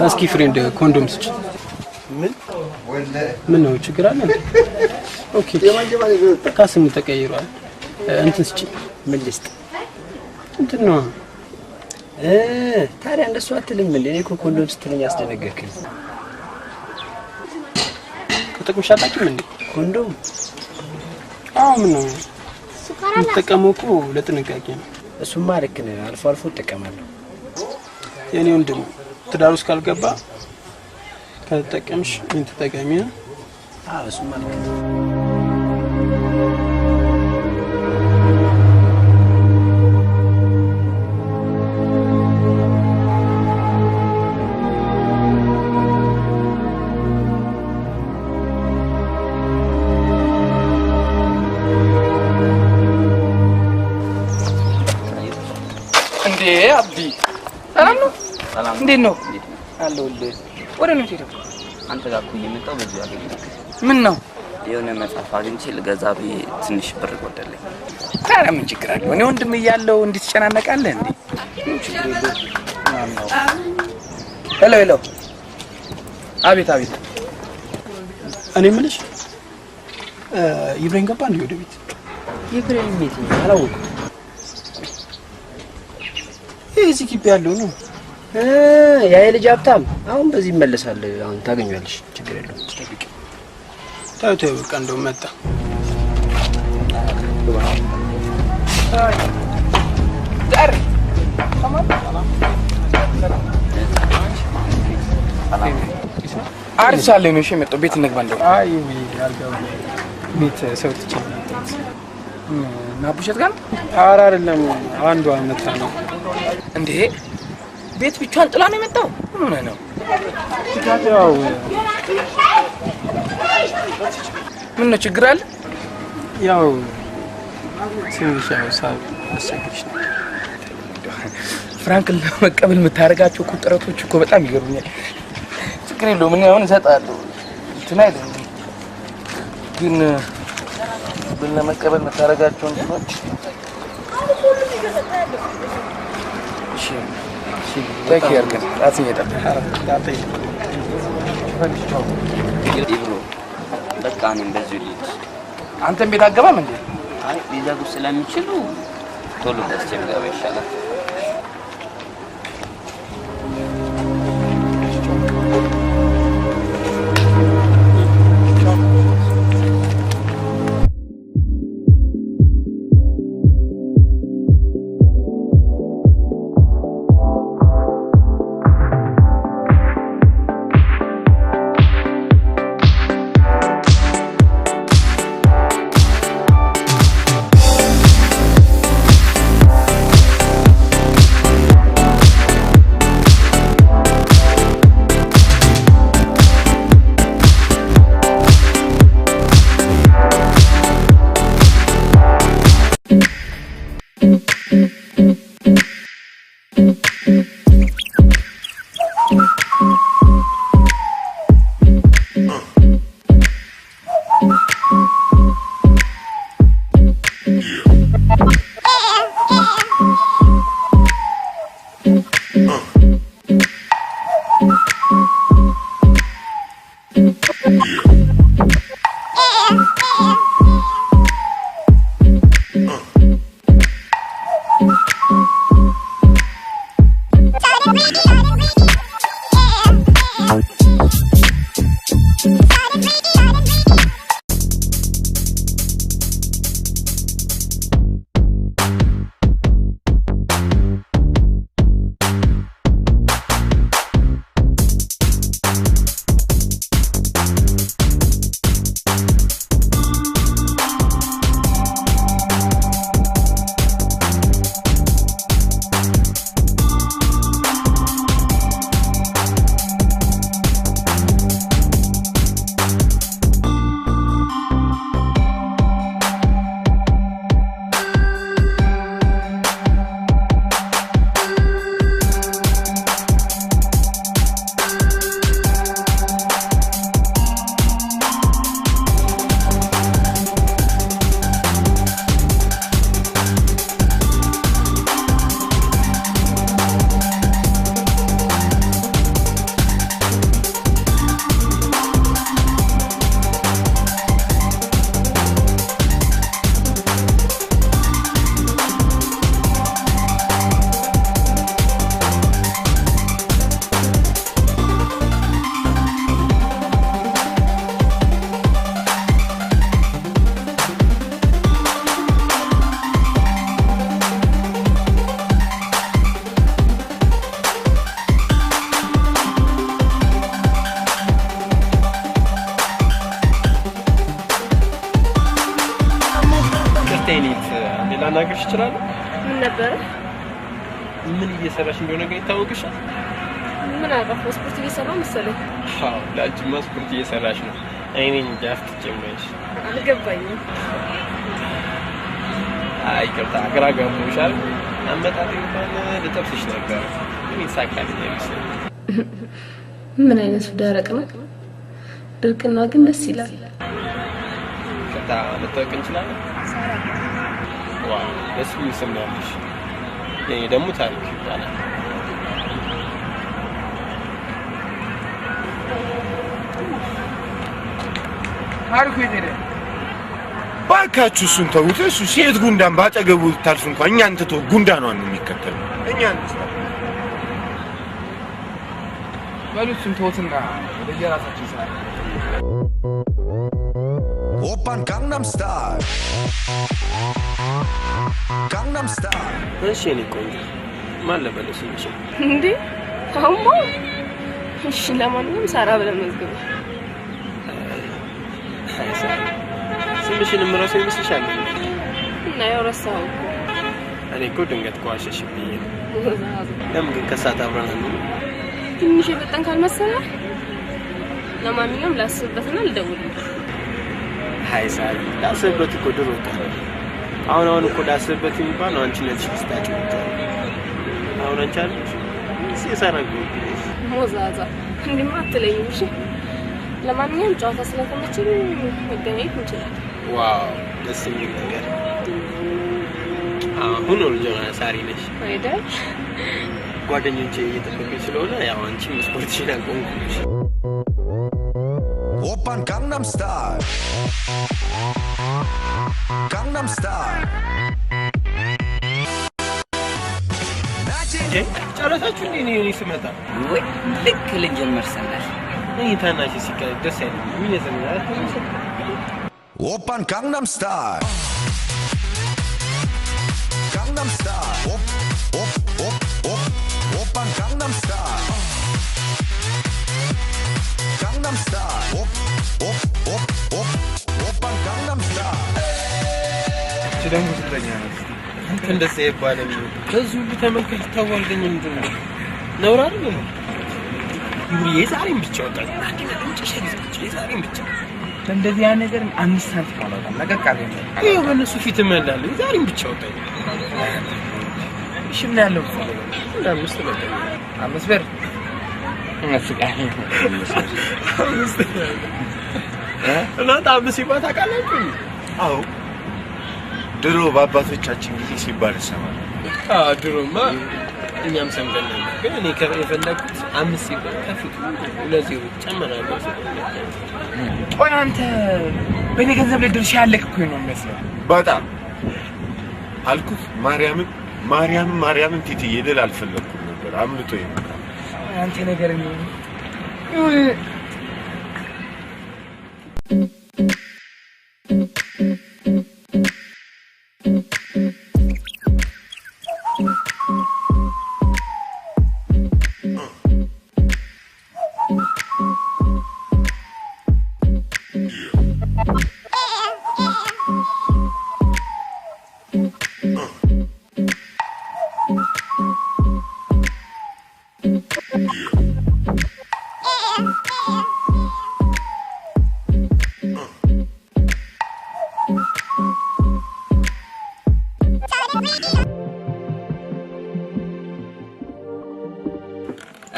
እስኪ friend ኮንዶም ስጭ። ምን ምን ነው ችግር አለ? Okay በቃ ስሙ ተቀይሯል። እንትን ስጭ። ምን ልስጥ? እንትን ነው ታዲያ እንደሱ አትልም እንዴ? እኔ እኮ ኮንዶም ስትለኝ አስደነገርከኝ። ተጠቅመሽ አታውቂም እንዴ? ኮንዶም? አዎ። ምን ነው የምትጠቀመው እኮ ለጥንቃቄ ነው። እሱማ ልክ ነህ። አልፎ አልፎ እጠቀማለሁ። የኔ ወንድም ትዳር ውስጥ ካልገባ ከተጠቀምሽ ምን ተጠቃሚ ነው? አዎ እሱማ ልክ ነህ። እንዴ አብዲ ሰላም ነው? እንዴት ነው? አለሁልህ። ወደ ነው የምትሄደው? አንተ ጋር እኮ እየመጣሁ በዚሁ አገኘሁህ። ምን ነው? የሆነ መጽሐፍ አግኝቼ ልገዛ ብዬ ትንሽ ብር ጎደለኝ። ታዲያ ምን ችግር አለው? እኔ ወንድም እያለሁ እንዲህ ትጨናነቃለህ እንዴ? ምን ችግር የለውም። Hello hello። አቤት አቤት። እኔ የምልሽ ኢብራሂም ገባ እንዴ ወደ ቤት? ኢብራሂም የትኛው? አላወኩም። ይሄ እዚህ ግቢ ያለው ነው። ያ የልጅ ሀብታም አሁን በዚህ ይመለሳል። አሁን ታገኘዋለሽ። ችግር የለውም። ጠብቂ። ተይው ተይው፣ በቃ እንደውም መጣ። አሪፍ ሳለ ነው እሺ የመጣው። ቤት እንግባ እንደው። አይ አልገባም። ቤት ሰው ትቼ ነው የመጣሁት። እና አቡሸት ጋር ነው? ኧረ አይደለም፣ አንዷ መታ ነው። እንዴ ቤት ብቻዋን ጥላ ነው የመጣው? ምን ሆነህ ነው? ያው ምን ነው ችግር አለ? ያው ትንሽ ያው ሳብ አስቸግርሽ ነው። ፍራንክን ለመቀበል የምታደርጋቸው እኮ ጥረቶች እኮ በጣም ይገርሙኛል። ችግር የለውም እኔ አሁን እሰጥሃለሁ። እንትን አይደለም ግን ብር ለመቀበል የምታደርጋቸው እንትኖች እሺ እሺ፣ take care ግን ራስህን እየጠበቅህ ኢብሮ በቃ እኔም በዚሁ ልሂድ። አንተም ቤት አትገባም እንዴ? አይ ሊዘጉ ስለሚችሉ ቶሎ ገዝቼ ብገባ ይሻላል። ላናግርሽ እችላለሁ? ምን ነበረ? ምን እየሰራሽ እንደሆነ ግን ይታወቅሻል? ምን አጠፋሁ? ስፖርት እየሰራሁ መሰለኝ። አዎ፣ ለአንቺማ ስፖርት እየሰራሽ ነው። እኔ ነኝ እንጂ አፍጥጬ የማይሽ። አልገባኝም። አይ ይቅርታ፣ ግራ ገምቶሻል። አመጣጤ እንኳን ልጠብስሽ ነበር፣ ግን ይሳካልኝ አይመስለኝም። ምን አይነቱ ደረቅ ነው። ድርቅና ግን ደስ ይላል። ይቅርታ፣ መታወቅ እንችላለን? Wow፣ ደስ የሚል ስም ነው ያለሽ። የኔ ደግሞ ታሪክ ይባላል። ታሪኩ የት ሄደ? ባካችሁ እሱን ተዉት። እሱ ሴት ጉንዳን ባጠገቡ ብታልፍ እንኳን እኛን ትቶ ጉንዳኗን ነው የሚከተለው። እኛን በሉ እሱን ተውትና ወደ የራሳችን ስራ። 오빤 강남스타일 강남스타일 እሺ የኔ ቆንጆ፣ ማን ልበልሽ? ስምሽን? እንዴ አሁንማ? እሺ ለማንኛውም ሳራ ብለህ መዝግበው። አይ ሳራ፣ ስምሽን የምረሳው ይመስልሻል? እና ያው ረሳኸው እኮ። እኔ እኮ ድንገት ከዋሸሽብኝ ነው። ለምን ግን ከሰዓት አብረን አንውልም? ትንሽ የፈጠንክ አልመሰለህ? ለማንኛውም ላስብበትና ልደውልልህ። አይ ሳሪ፣ ላስብበት እኮ ድሮ ቀረ። አሁን አሁን እኮ ላስብበት የሚባለው አንቺ ነትሽ ስታጭው ብቻ ነው። አሁን አንቺ አለሽ የሳራ ጉድ ሞዛዛ እንዲማ አትለኝም። እሺ ለማንኛውም ጨዋታ ስለተመቸኝ መገናኘት እንችላለን። Wow፣ ደስ የሚል ነገር። አሁን original ሳሪ ነሽ። አይደል? ጓደኞቼ እየጠበቁኝ ስለሆነ ያው አንቺም ስፖርትሽን አቆምኩልሽ። 오빤 강남스타일 강남스타일 እንዴ ጨረሳችሁ እንዴ? እኔ ስመጣ ወይ ልክ ልንጀምር ስንል እኔ ታናሽ ሲቀር ደስ አይለኝም። ምን ይዘኛል? 오빤 강남스타일 강남스타일 옵옵옵옵 오빤 강남스타일 강남스타일 옵옵옵옵 오빤 강남스타일 እቺ ደግሞ ስንተኛ ናት? አንተ እንደዛ አይባልም። ከዚህ ሁሉ ተመልካች ታዋርደኝ ምንድን ነው? ነውር አይደል? ይሁን የዛሬን ብቻ ወጣ። አንድ ነገር መጨረሻ ጊዜ ብቻ የዛሬን ብቻ እንደዚህ ያ ነገር 5 ሳንቲም አላወጣም። ለቀቅ አድርገኝ። ይኸው በእነሱ ፊት እመላለሁ። የዛሬን ብቻ ወጣኝ። እሺ ምን ያለው የምትፈልገው? አንድ 5 በቃ። 5 ብር 5 እናንተ 5 ሲባል ታውቃላችሁ? አዎ፣ ድሮ በአባቶቻችን ጊዜ ሲባል እሰማለሁ። አዎ ድሮማ እኛም ሰምተን ነበር። ግን እኔ የፈለኩት 5 ሲባል ከፊቱ 2 ዜሮ ጨምራለሁ። ቆይ አንተ በእኔ ገንዘብ ላይ ድርሻ ያለህ እኮ ነው የሚመስለው። በጣም አልኩት። ማርያምን ማርያምን ማርያምን ቲቲዬ ልል አልፈለኩም ነበር፣ አምልጦ ይመጣል። አንተ ነገር ነው።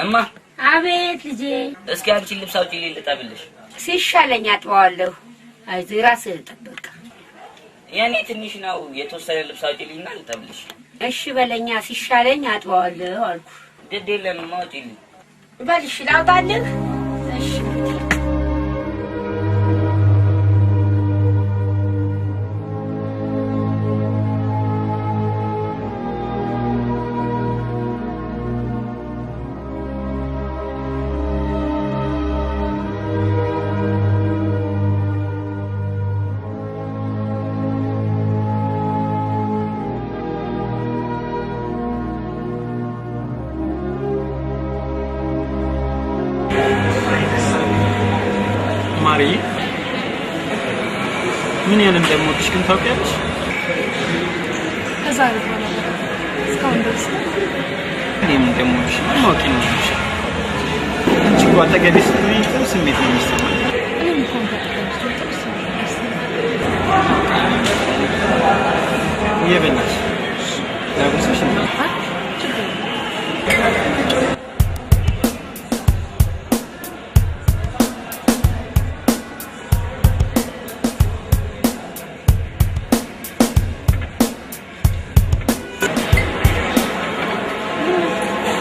እማ። አቤት ልጄ። እስኪ አንቺን ልብስ አውጪልኝ ልጠብልሽ። ሲሻለኝ አጥበዋለሁ። አይዞህ ራስህን ጠብቅ። የኔ ትንሽ ነው፣ የተወሰነ ልብስ አውጪልኝና ልጠብልሽ። እሺ በለኛ፣ ሲሻለኝ አጥበዋለሁ አልኩ። ግድ የለም እማ አውጪልኝ። በል እሺ ላውጣልህ። እሺ ማሪ፣ ምን ያህል እንደምወድሽ ግን ታውቂያለሽ? ከዛሬ በኋላ እስካሁን ድረስ እኔም እንደምወድሽ ማወቅ ይኖርብሻል። አንቺ እኮ አጠገቤ ስትሆኚ ጥሩ ስሜት ነው የሚሰማኝ። እኔም እኮ አንተ አጠገብ ስትሆን ጥሩ ስሜት ነው የሚሰማኝ። እየበላሽ ላጉርስሽ እንዴ? አይ ችግር የለም።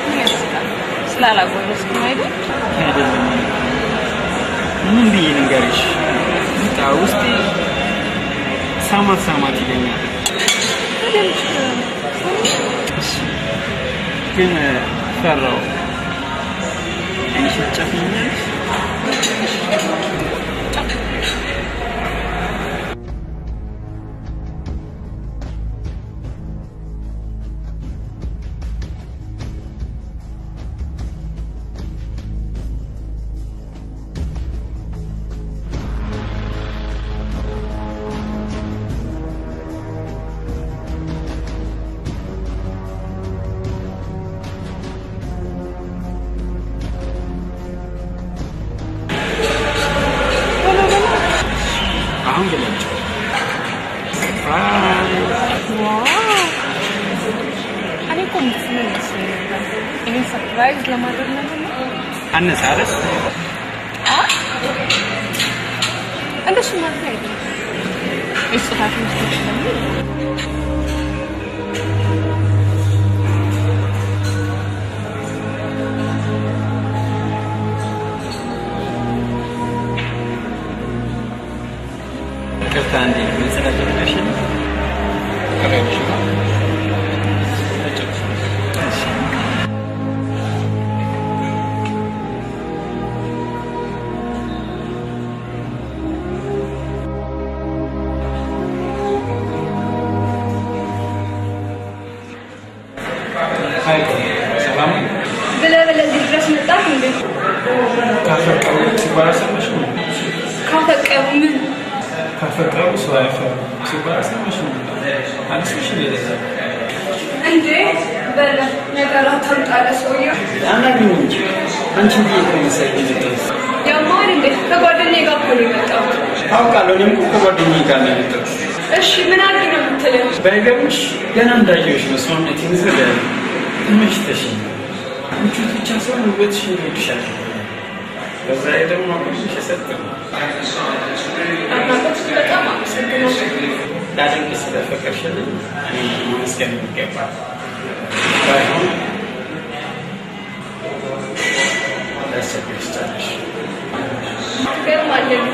ምን ያስቃል? ስላላጎረስኩ ነው አይደል? አይደለም። ምን ብዬ ልንገርሽ? በቃ ውስጤ ሳማት ሳማት ይለኛል። በደንብ ችግር አለ። እሺ፣ ግን ፈራው። ዓይንሽን ትጨፍኚኛለሽ? አሁን ግለጭ። Wow! እኔ እኮ የምትስመኝ መስሎኝ ነበር። እኔን surprise ለማድረግ ነበር። አነሰ አይደል? አይ እንደሱ ማለት አይደለም። የስጦታ ትምህርት ስለሚል ይቅርታ፣ እንዴ መጸዳጃ ብለሽ እሺ። Hi፣ ሰላም ነው? ብለህ ብለህ እዚህ ድረስ መጣህ እንዴ? ካፈቀሩ ሲባል አልሰማሽም? ካፈቀሩ ምን? ካፈቀሩ ሰው አይፈሩም ሲባል አልሰማሽም? አልስምሽ እንዴ ለዛ እንዴ በለ ነገር አታምጣ ለሰውዬው። አናግሪኝ እንጂ አንቺን ብዬ እኮ መሰለኝ የመጣሁት። ያማል እንዴ? ከጓደኛዬ ጋር እኮ ነው የመጣሁት። አውቃለሁ። እኔም እኮ ከጓደኛዬ ጋር ነው የመጣሁት። እሺ ምን አድርግ ነው የምትለኝ? ባይገርምሽ ገና እንዳየሁሽ ነው ሰውነቴ ዝል ያለ። ተመችተሽኝ። ምቾት ብቻ ሳይሆን ውበትሽን ይወድሻል። በዛ ላይ ደግሞ አቋምሽ የሰጠ ነው። አድናቆት በጣም አመሰግናለሁ። ላደንቅሽ ስለፈቀድሽልኝ እኔ ማመስገን ይገባል። ባይሆን ላስቸግርሽ ቻለሽ። ትገርማለህ።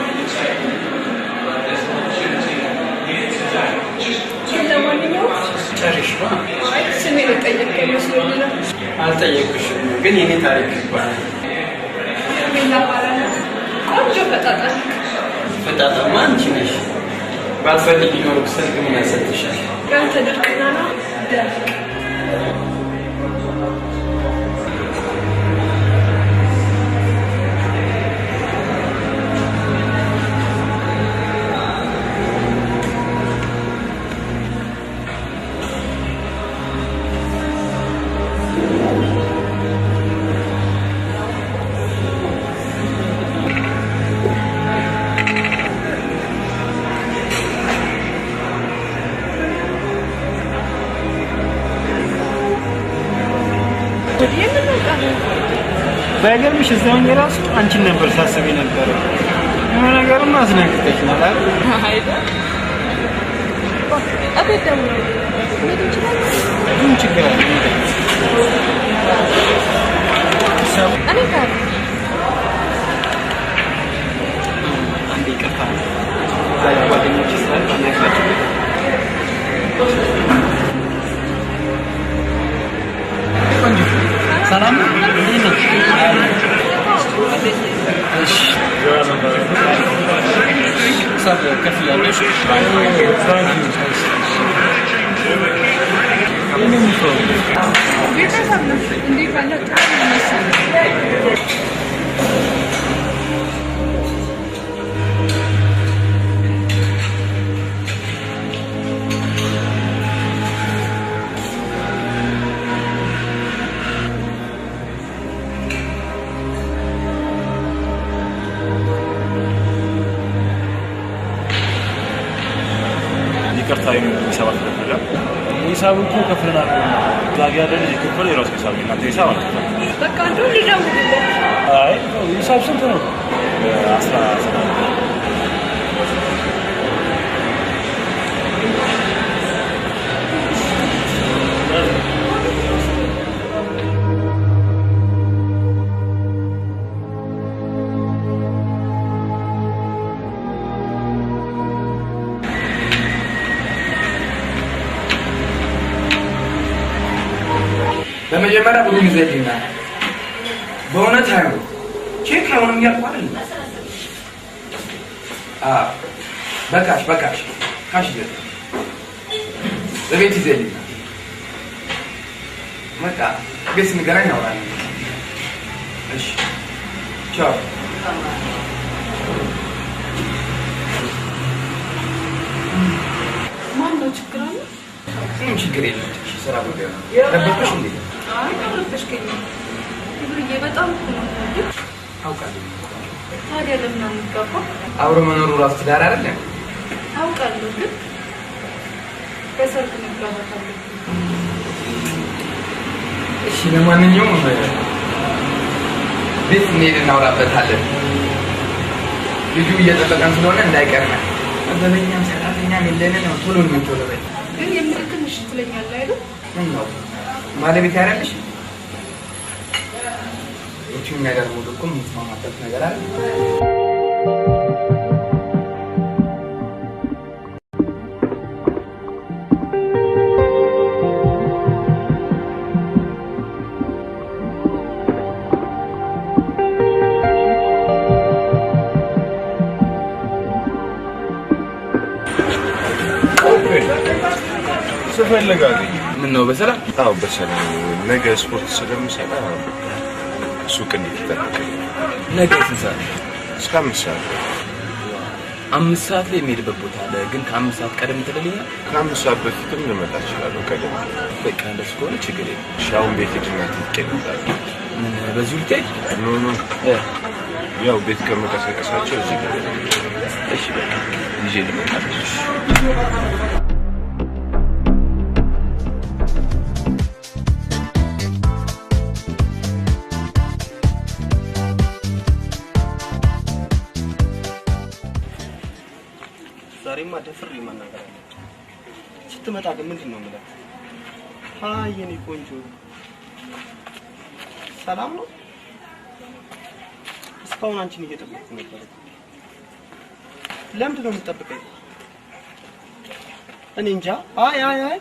ግን ለማንኛውም ጨርሽ። አይ ስሜን የጠየቀኝ መስሎኝ ነው። አልጠየቅሽም፣ ግን የኔ ታሪክ ይባላል። ሄርሜላ እባላለሁ። ቆንጆ ፈጣጣ ነህ። ፈጣጣማ አንቺ ነሽ። ባትፈልጊ ኖሮ ስልክ ምን ያሰጥሻል? ያንተ ድርቅና ነው ደርቅ። ባይገርምሽ እዛውን የራሱ አንቺን ነበር ሳስብ የነበረው። የሆነ ነገርም አስነክተሽናል አይደል? አይደል? እቤት ደግሞ መሄድ እንችላለን። ምን ችግር አለ? እኔ ጋር አንዴ ይቅርታ፣ እዛ ጓደኞች ስላሉ አናግራቸው። ቆንጆ ሰላም ነው? እንዴት ነሽ? እሺ፣ ሂሳብ ከፍያለሁ። እሺ። ቤተሰብ ነው እንዲህ ባለ ጥሩ ይመስላል። ሂሳብ እኮ ከፍለናል። እዛ ጋ ያለ ልጅ የከፈለው የራሱ ሂሳብ ነው፣ የእናንተ ሂሳብ አልከፈለም። በቃ እንደው ልደውልለት። አይ ሂሳብ ስንት ነው? 17። በመጀመሪያ ብሩን ይዘህልኛል። በእውነት አይሆንም፣ ቼክ አይሆንም እያልኩህ አይደል? አዎ በ cash በ cash cash ይዘህ በቤት ይዘህልኛል። በቃ ቤት ስንገናኝ እናወራለን። እሺ ቻው። ማን ነው? ችግር አለ? ምንም ችግር የለም። ትንሽ የስራ ጉዳይ ነው። ረበሽኩሽ እንዴ? አይ አልረበሽከኝም። ክብርዬ በጣም እኮ ነው የምወድህ። አውቃለሁ። ታዲያ ለምን አንጋባ? አብሮ መኖሩ ራሱ ትዳር አይደለም? አውቃለሁ፣ ግን በሰርግ መጋባት አለብን። እሺ ለማንኛውም ቤት ስንሄድ እናወራበታለን። ልጁ እየጠበቀን ስለሆነ እንዳይቀርመን። ዘበኛም ሰራተኛም የለንም። ያው ቶሎ ነው ቶሎ በይ። ግን የምልክን እሺ ትለኛለህ አይደል? ምን ነው ባለቤት አይደለሽ? የቱን ነገር ሙሉ እኮ የምንስማማበት ነገር አለ። ስፈልግ አገኘ። ምን ነው በሰላም? አዎ በሰላም። ነገ ስፖርት ስለምሰራ ሱቅ እንድትጠብቅ። ነገ ስንት ሰዓት? እስከ 5 ሰዓት። 5 ሰዓት ላይ የሚሄድበት ቦታ አለ፣ ግን ከ5 ሰዓት ቀደም ትልልኛል? ከ5 ሰዓት በፊትም ልመጣ እችላለሁ። ቀደም በቃ እንደሱ ከሆነ ችግር የለም። እሺ አሁን ቤት ሂድና ትጥቄ እመጣለሁ። ምን በዚሁ ልትሄድ? No no፣ ያው ቤት ከመቀሰቀሳቸው እዚህ ጋር። እሺ በቃ ይዤ ልመጣ። ዛሬማ ደፍሬ መናገር አለብኝ። ስትመጣ ግን ምንድን ነው የምላት? Hi የኔ ቆንጆ ሰላም ነው? እስካሁን አንቺን እየጠበቅኩ ነበር። ለምንድን ነው የምትጠብቀኝ? እኔ እንጃ። አይ አይ አይ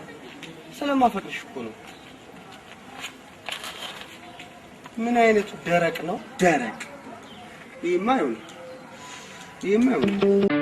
ስለማፈቅርሽ እኮ ነው። ምን አይነቱ ደረቅ ነው? ደረቅ። ይሄማ አይሆንም። ይሄማ አይሆንም።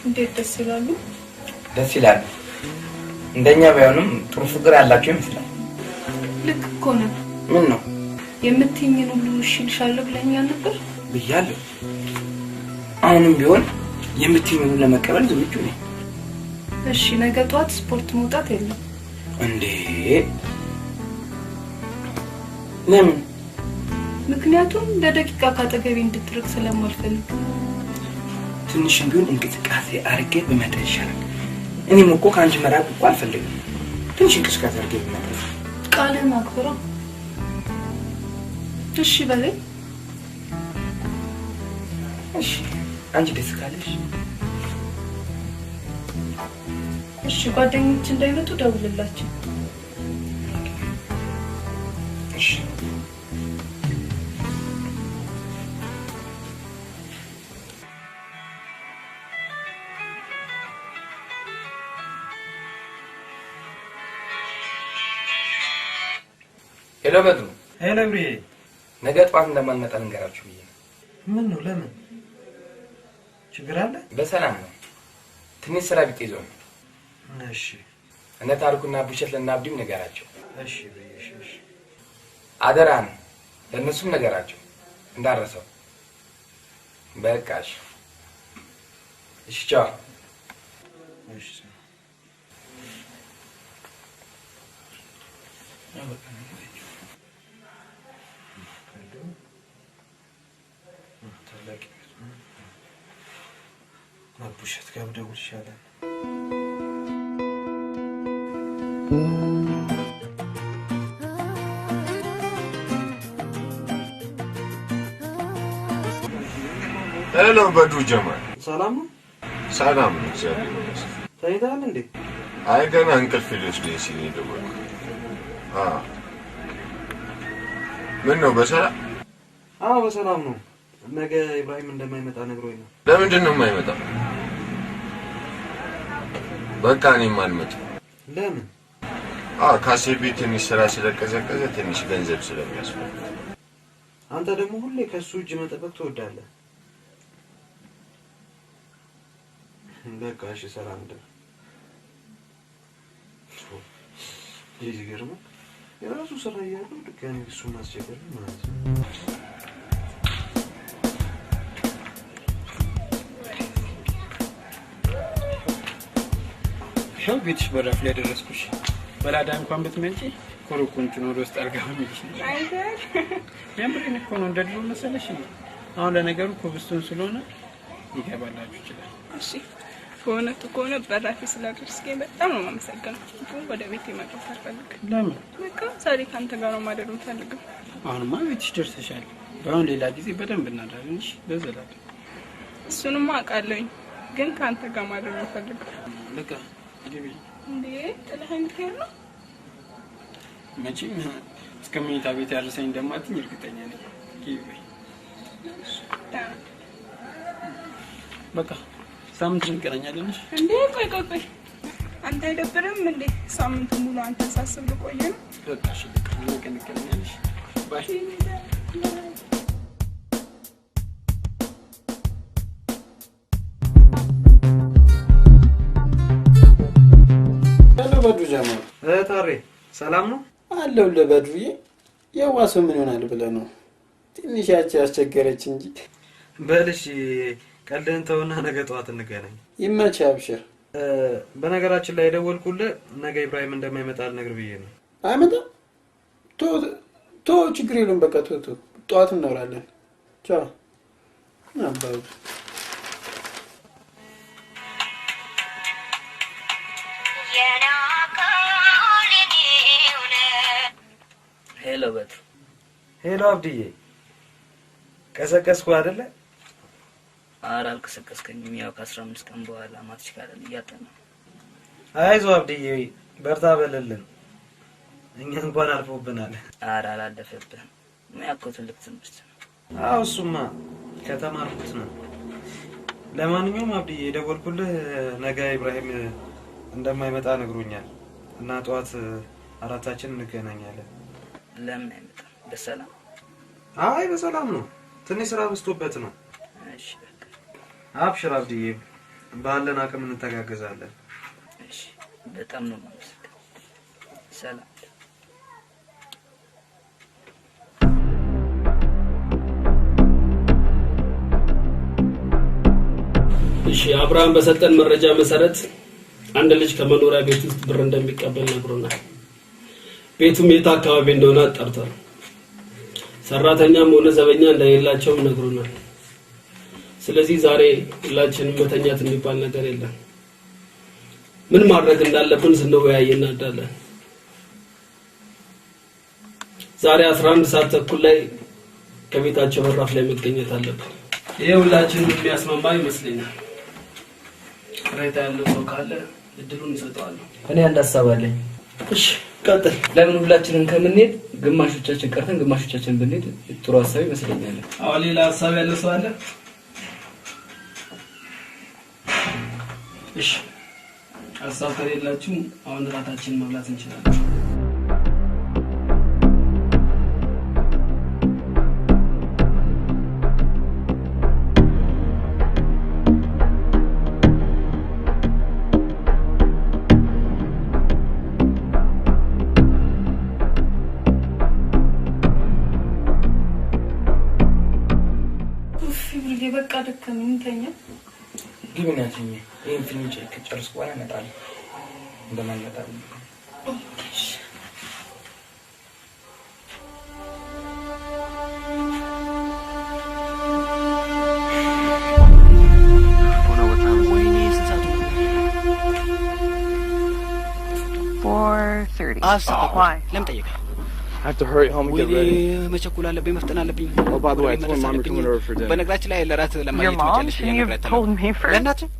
እንዴት ደስ ይላሉ። ደስ ይላል። እንደኛ ባይሆንም ጥሩ ፍቅር ያላቸው ይመስላል። ልክ እኮ ነው። ምን ነው የምትይኝን ሁሉ እሺ እልሻለሁ ብለኸኛል ነበር? ብያለሁ። አሁንም ቢሆን የምትይኝን ሁሉ ለመቀበል ዝግጁ ነኝ። እሺ፣ ነገ ጠዋት ስፖርት መውጣት የለም። እንዴ ለምን? ምክንያቱም ለደቂቃ ካጠገቤ እንድትርቅ ስለማልፈልግ። ትንሽም ቢሆን እንቅስቃሴ አድርጌ ብመጣ ይሻላል። እኔም እኮ ከአንቺ መራቅ እኮ አልፈልግም። ትንሽ እንቅስቃሴ አድርጌ ብመጣ። ቃልህን አክብራ። እሺ በለኝ። እሺ፣ አንቺ ደስ ካለሽ። እሺ፣ ጓደኞች እንዳይመጡ ደውልላቸው። እሺ። Hello በድሩ። Hello ብሬ፣ ነገ ጠዋት እንደማንመጣ ልንገራችሁ ብዬ ነው። ምን ነው? ለምን? ችግር አለ? በሰላም ነው። ትንሽ ስራ ቢጤ ይዞ ነው። እሺ። እነ ታሪኩና ብሸት ለእነ አብዲም ንገራቸው። እሺ ብሬ፣ እሺ፣ እሺ። አደራን ለእነሱም ነገራቸው እንዳረሰው። በቃ እሺ፣ እሺ፣ ቻው። እሺ። አቡሸት ጋር ብደውል ይሻላል። Hello በድሩ ጀማል። ሰላም ነው? ሰላም ነው፣ እግዚአብሔር ይመስገን። ተኝተሃል እንዴ? አይ ገና እንቅልፍ ሊወስደኝ ሲል ነው የደወልኩት። ምን ነው በሰላም? አዎ በሰላም ነው። ነገ ኢብራሂም እንደማይመጣ ነግሮኝ ነው። ለምንድን ነው የማይመጣው? በቃ እኔም አልመጣም። ለምን? ካሴ ቤት ትንሽ ስራ ስለቀዘቀዘ ትንሽ ገንዘብ ስለሚያስፈልግ። አንተ ደግሞ ሁሌ ከሱ እጅ መጠበቅ ትወዳለህ። በቃ እሺ፣ ሰላም ደር። ይህ ይገርማል። የራሱ ስራ እያለው ድጋሚ እሱን ማስቸገር ማለት ነው። ይኸው ቤትሽ በራፍ ላይ ደረስኩሽ። በላዳ እንኳን ብትመጪ ኮረኮንቹን ወደ ውስጥ አልገባም ይልሽ ነው። የምሬን እኮ ነው። እንደ ድሮ መሰለሽ ነው። አሁን ለነገሩ ኮብስቶን ስለሆነ ሊገባላችሁ ይችላል። እሺ፣ በእውነቱ ከሆነ በራፌ ስላደረስከኝ በጣም ነው የማመሰግነው። ግን ወደ ቤት መግባት አልፈልግም። ለምን? በቃ ዛሬ ከአንተ ጋር ነው ማደር የምፈልገው። አሁንማ ቤትሽ ደርሰሻል። በአሁን ሌላ ጊዜ በደንብ እናድራለን። እሺ፣ ለዘላለም። እሱንማ አውቃለሁኝ፣ ግን ከአንተ ጋር ማደር ነው የምፈልገው። በቃ ግቢ። እንዴ ጥለኸኝ ልትሄድ ነው? መቼም እስከ መኝታ ቤት ያደርሰኝ እንደማትኝ እርግጠኛ ነኝ። ግቢ። በቃ ሳምንት እንገናኛለን። እሺ? እንዴ ቆይ ቆይ ቆይ፣ አንተ አይደብርም እንዴ? ሳምንቱ ሙሉ አንተን ሳስብ ልቆይ ነው። በቃ እሺ፣ በቃ ነገ እንገናኛለን። Bye። Hello በድሩ ጀማል። ታሬ ሰላም ነው? አለሁልህ በድሩዬ። የዋ ሰው ምን ይሆናል ብለህ ነው? ትንሽ ያቺ ያስቸገረች እንጂ። በል እሺ፣ ቀልድህን ተውና ነገ ጠዋት እንገናኝ። ይመችህ። አብሽር። በነገራችን ላይ የደወልኩልህ ነገ ኢብራሂም እንደማይመጣ ልነግርህ ብዬ ነው። አይመጣም? ቶ ችግር የለውም። በቃ ቶ ጠዋት እናወራለን። ቻው አባቱ። Hello በድሩ። Hello አብድዬ፣ ቀሰቀስኩ አይደለ? ኧረ አልቀሰቀስከኝም። ያው ከ15 ቀን በኋላ ማትሪክ አይደል እያጠናሁ። አይዞህ አብድዬ፣ በርታ በልልን። እኛ እንኳን አልፎብናል። ኧረ አላለፈብህም። ሙያ እኮ ትልቅ ትምህርት ነው። አዎ እሱማ ከተማርኩት ነው። ለማንኛውም አብድዬ የደወልኩልህ ነገ ኢብራሂም እንደማይመጣ ነግሮኛል እና ጠዋት አራታችን እንገናኛለን። ለምን አይመጣም? በሰላም? አይ በሰላም ነው። ትንሽ ስራ በዝቶበት ነው። እሺ በቃ አብሽር አብድዬ፣ ባለን አቅም እንተጋገዛለን። እሺ። በጣም ነው የማመሰግነው። ሰላም። እሺ፣ አብርሃም በሰጠን መረጃ መሰረት አንድ ልጅ ከመኖሪያ ቤት ውስጥ ብር እንደሚቀበል ነግሮናል። ቤቱም የት አካባቢ እንደሆነ አጣርቷል። ሰራተኛም ሆነ ዘበኛ እንደሌላቸውም ነግሮናል። ስለዚህ ዛሬ ሁላችንም መተኛት የሚባል ነገር የለም። ምን ማድረግ እንዳለብን ስንወያይ እናድራለን። ዛሬ 11 ሰዓት ተኩል ላይ ከቤታቸው በራፍ ላይ መገኘት አለብን። ይሄ ሁላችንም የሚያስማማ ይመስለኛል። ቅሬታ ያለው ሰው ካለ እድሉን እንሰጠዋለሁ። እኔ አንድ ሀሳብ አለኝ። እሺ ቀጥል። ለምን ሁላችንን ከምንሄድ ግማሾቻችን ቀርተን ግማሾቻችን ብንሄድ ጥሩ ሀሳብ ይመስለኛል። አዎ፣ ሌላ ሀሳብ ያለው ሰው አለ? እሺ፣ ሀሳብ ከሌላችሁ አሁን እራታችንን መብላት እንችላለን። በቃ ደከመኝ፣ እንተኛ። ግቢ እና ተኚ። ይሄን ፊልም ከጨረስኩ በኋላ እመጣለሁ። እንደማልመጣ ለምን ጠየቀ? I have to hurry home and get ወይኔ ready. መቸኮል አለብኝ፣ መፍጠን አለብኝ። Oh, by the way, I ወደ told መድረስ Mom you're አለብኝ። coming over for dinner. በነገራችን ላይ ለራት Your ለማየት mom? ትመጫለሽ Shouldn't you have እያነግራታለሁ። told me first? ለእናትህ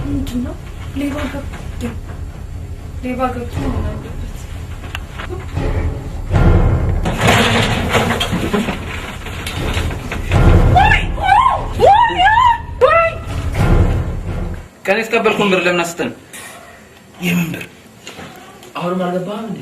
ምንድን ነው? ሌባ ገብቶ ሌባ ገብቶ መሆን አለበት። ከኔ የተቀበልኩን ብር ለምን አስጠን? የምን ብር? አሁንም አልገባህም እንዴ?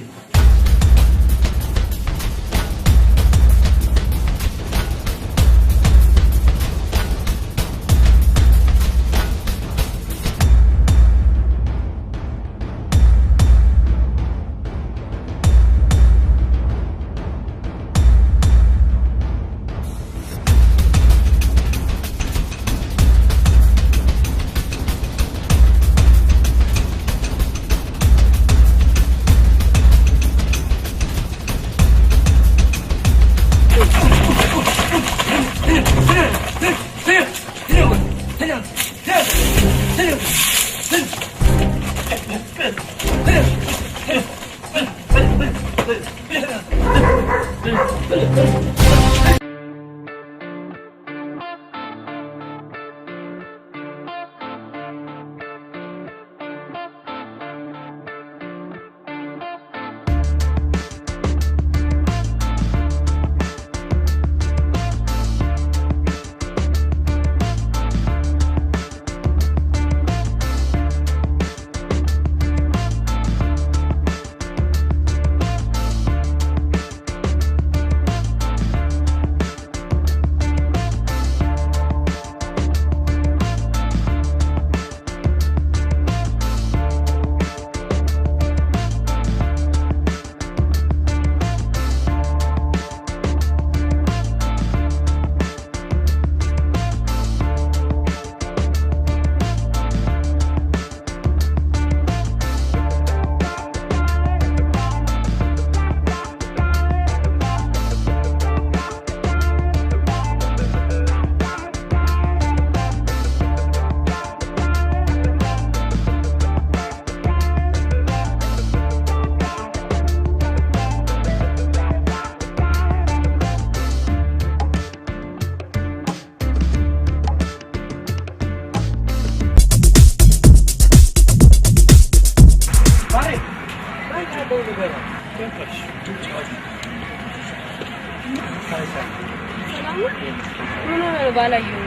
ነው ባላየው።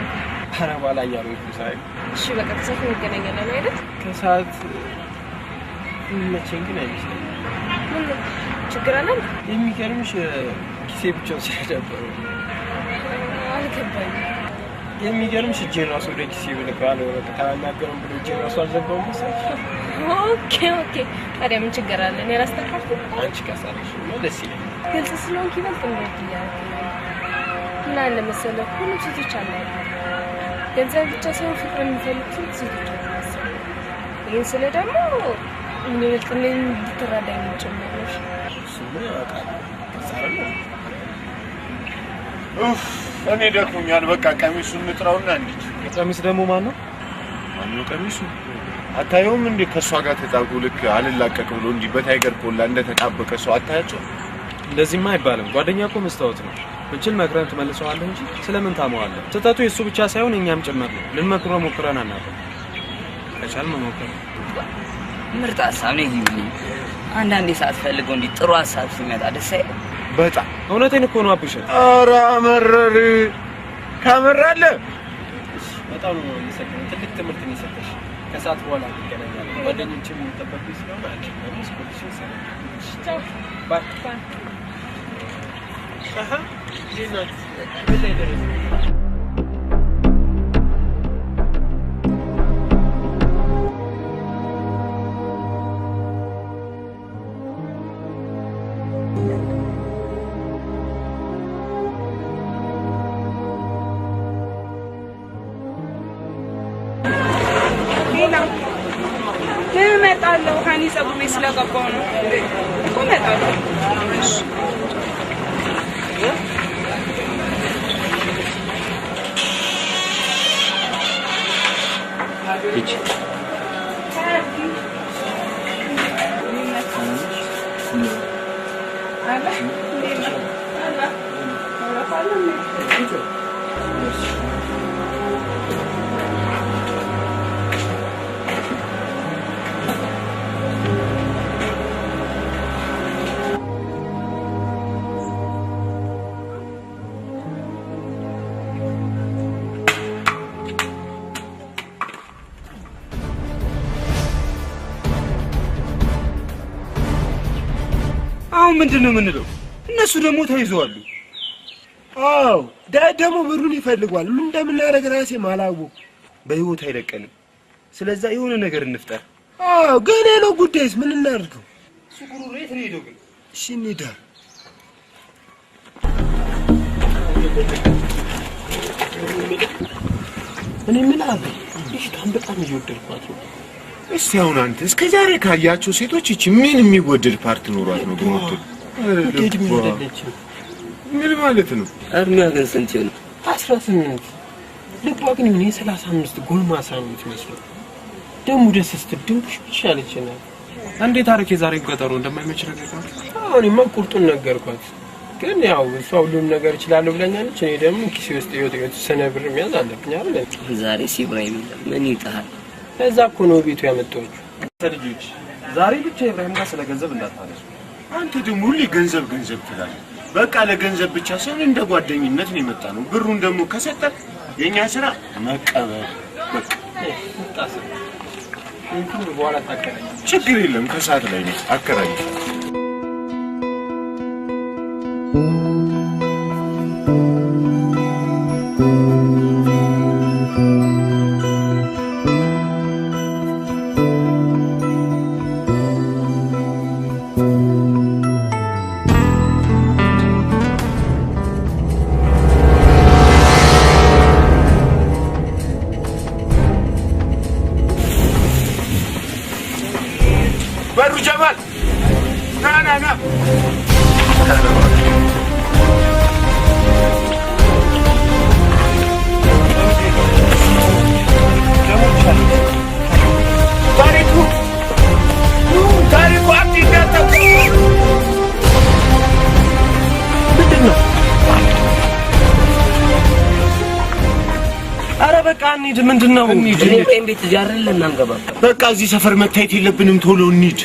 ኧረ ባላየ አልሆንኩም ሳይ። እሺ በቃ ከሰዓት እንገናኛለን አይደል? ከሰዓት የሚመቸኝ ግን አይመስለኝም። ምን ነው ችግር አለ? የሚገርምሽ ኪሴ ብቻውን ስለደበረው አልገባኝም። የሚገርምሽ እጄን ራሱ ወደ ኪሴ ብልከው አለ ወረቀት አላናገረም ብሎ እጄን ራሱ አልዘጋውም መሰለኝ። Okay okay። ታዲያ ምን ችግር አለ? እኔ ራስ ተካፍኩ። አንቺ ካሳለሽ ደስ ይለኛል። ግልጽ ስለሆንክ ይበልጥ እንደወድ እያደረገኝ ነው። ምን አለ መሰለህ ሁሉም ሴቶች አለ ገንዘብ ብቻ ሳይሆን ፍቅር የሚፈልጉ ስንት ሴቶች አሉ መሰለህ። ይህን ስለ ደግሞ ይበልጥ እኔን እንድትረዳኝ ጭምር ነው። እሺ? እሱማ ያውቃል። ግልጽ አይደለም? ኡፍ እኔ ደክሞኛል። በቃ ቀሚሱን እንጥራውና እንሂድ። ቀሚስ ደግሞ ማን ነው? ማን ነው ቀሚሱ? አታየውም እንዴ ከእሷ ጋር ተጣብቆ ልክ አልላቀቅ ብሎ እንዲህ በታይገር ኮላ እንደተጣበቀ ሰው አታያቸው? እንደዚህማ አይባልም። ጓደኛ እኮ መስታወት ነው። ብችል መክረን ትመልሰዋለህ እንጂ ስለምን ታመዋለህ? ስህተቱ የእሱ ብቻ ሳይሆን የእኛም ጭምር ነው። ልንመክረው ሞክረን አናውቅም። ከቻል መሞከር ነው። ምርጥ ሀሳብ ነው ይሄ። አንዳንዴ ሳትፈልገው እንዲህ ጥሩ ሀሳብ ሲመጣ ደስ አይልም? በጣም እውነቴን እኮ ነው አቡሽ። ኧረ አመረር ታመራለህ። በጣም ነው የማመሰግነው። ትልቅ ትምህርት ነው የሰጠሽ። ከሰዓት በኋላ እንገናኛለን። ጓደኞቼም የሚጠበቁኝ ስለሆነ አንቺ ደግሞ ስፖርትሽን ስሪ። ቻው። Bye። አሃ እንዴት ናችሁ? ምን ላይ ደረስን? ሌላ ምን እመጣለሁ? ሀኒ ፀጉር ቤት ስለገባሁ ነው እኮ እመጣለሁ። እሺ ሂጂ። አሁን ምንድን ነው የምንለው? እነሱ ደግሞ ተይዘዋሉ። አዎ ዳዊት ደግሞ ብሩን ይፈልጓል። ምን እንደምናደርግ ራሴ አላወኩም። በህይወት አይለቀንም። ስለዛ የሆነ ነገር እንፍጠር። አዎ ግን ሌላው ጉዳይስ ምን እናድርገው? እሱ ጉሮሮ የት ነው የሄደው ግን? እሺ እንሂዳ። እኔ ምን አለ ልጅቷን በጣም እየወደድኳት ነው። እስቲ አሁን አንተ እስከ ዛሬ ካያቸው ሴቶች ይቺ ምን የሚወደድ part ኖሯት ነው ግን ወጥቶ እድሜ አይደለችም። ምን ማለት ነው? እድሜዋ ግን ስንት ይሆን? 18 ልቧ ግን ምን የ35 ጎልማሳ ነው የምትመስለው። ደግሞ ደስ ስትል ድንቡሽቡሽ ያለች ናት። እንዴት አድርጌ የዛሬ ቀጠሮ እንደማይመች ነገርኳት። አሁን እኔማ ቁርጡን ነገርኳት። ግን ያው እሷ ሁሉም ነገር እችላለሁ ብለኛለች። እኔ ደግሞ ኪሴ ውስጥ የተወሰነ ብር መያዝ አለብኝ አይደል? ዛሬ ኢብራሂም የለም። ምን ይውጥሃል? ለዛ እኮ ነው ቤቱ ያመጣኋችሁ። ልጆች ዛሬ ብቻ ኢብራሂም ጋር ስለ ገንዘብ እንዳታነሱ። አንተ ደግሞ ሁሌ ገንዘብ ገንዘብ ትላለህ። በቃ ለገንዘብ ብቻ ሳይሆን እንደ ጓደኝነት ነው የመጣ ነው። ብሩን ደግሞ ከሰጠ የኛ ስራ መቀበል በቃ። እንትን በኋላ ታከራኝ። ችግር የለም ከሰዓት ላይ ነው አከራኝ። በሩ ጀማል ና ና ና ታሪኩ ታሪኩ አብዲ እንዳታ ምንድን ነው? አረ በቃ እንሂድ። ምንድን ነው? እንሂድ። እኔ ቆይም ቤት እዚህ አይደል እናንገባ። በቃ እዚህ ሰፈር መታየት የለብንም። ቶሎ እንሂድ።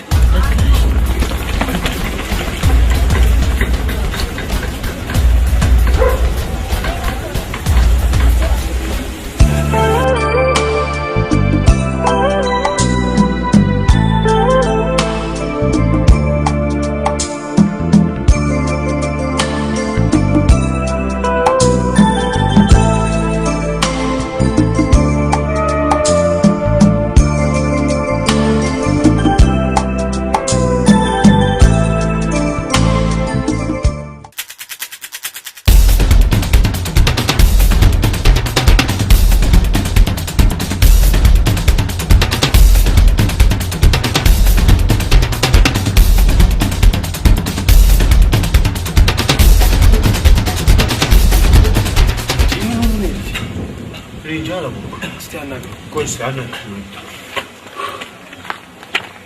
እኔ እንጃ አላወኩም። እስቲ አናግረው። ቆይ እስቲ አናግረው።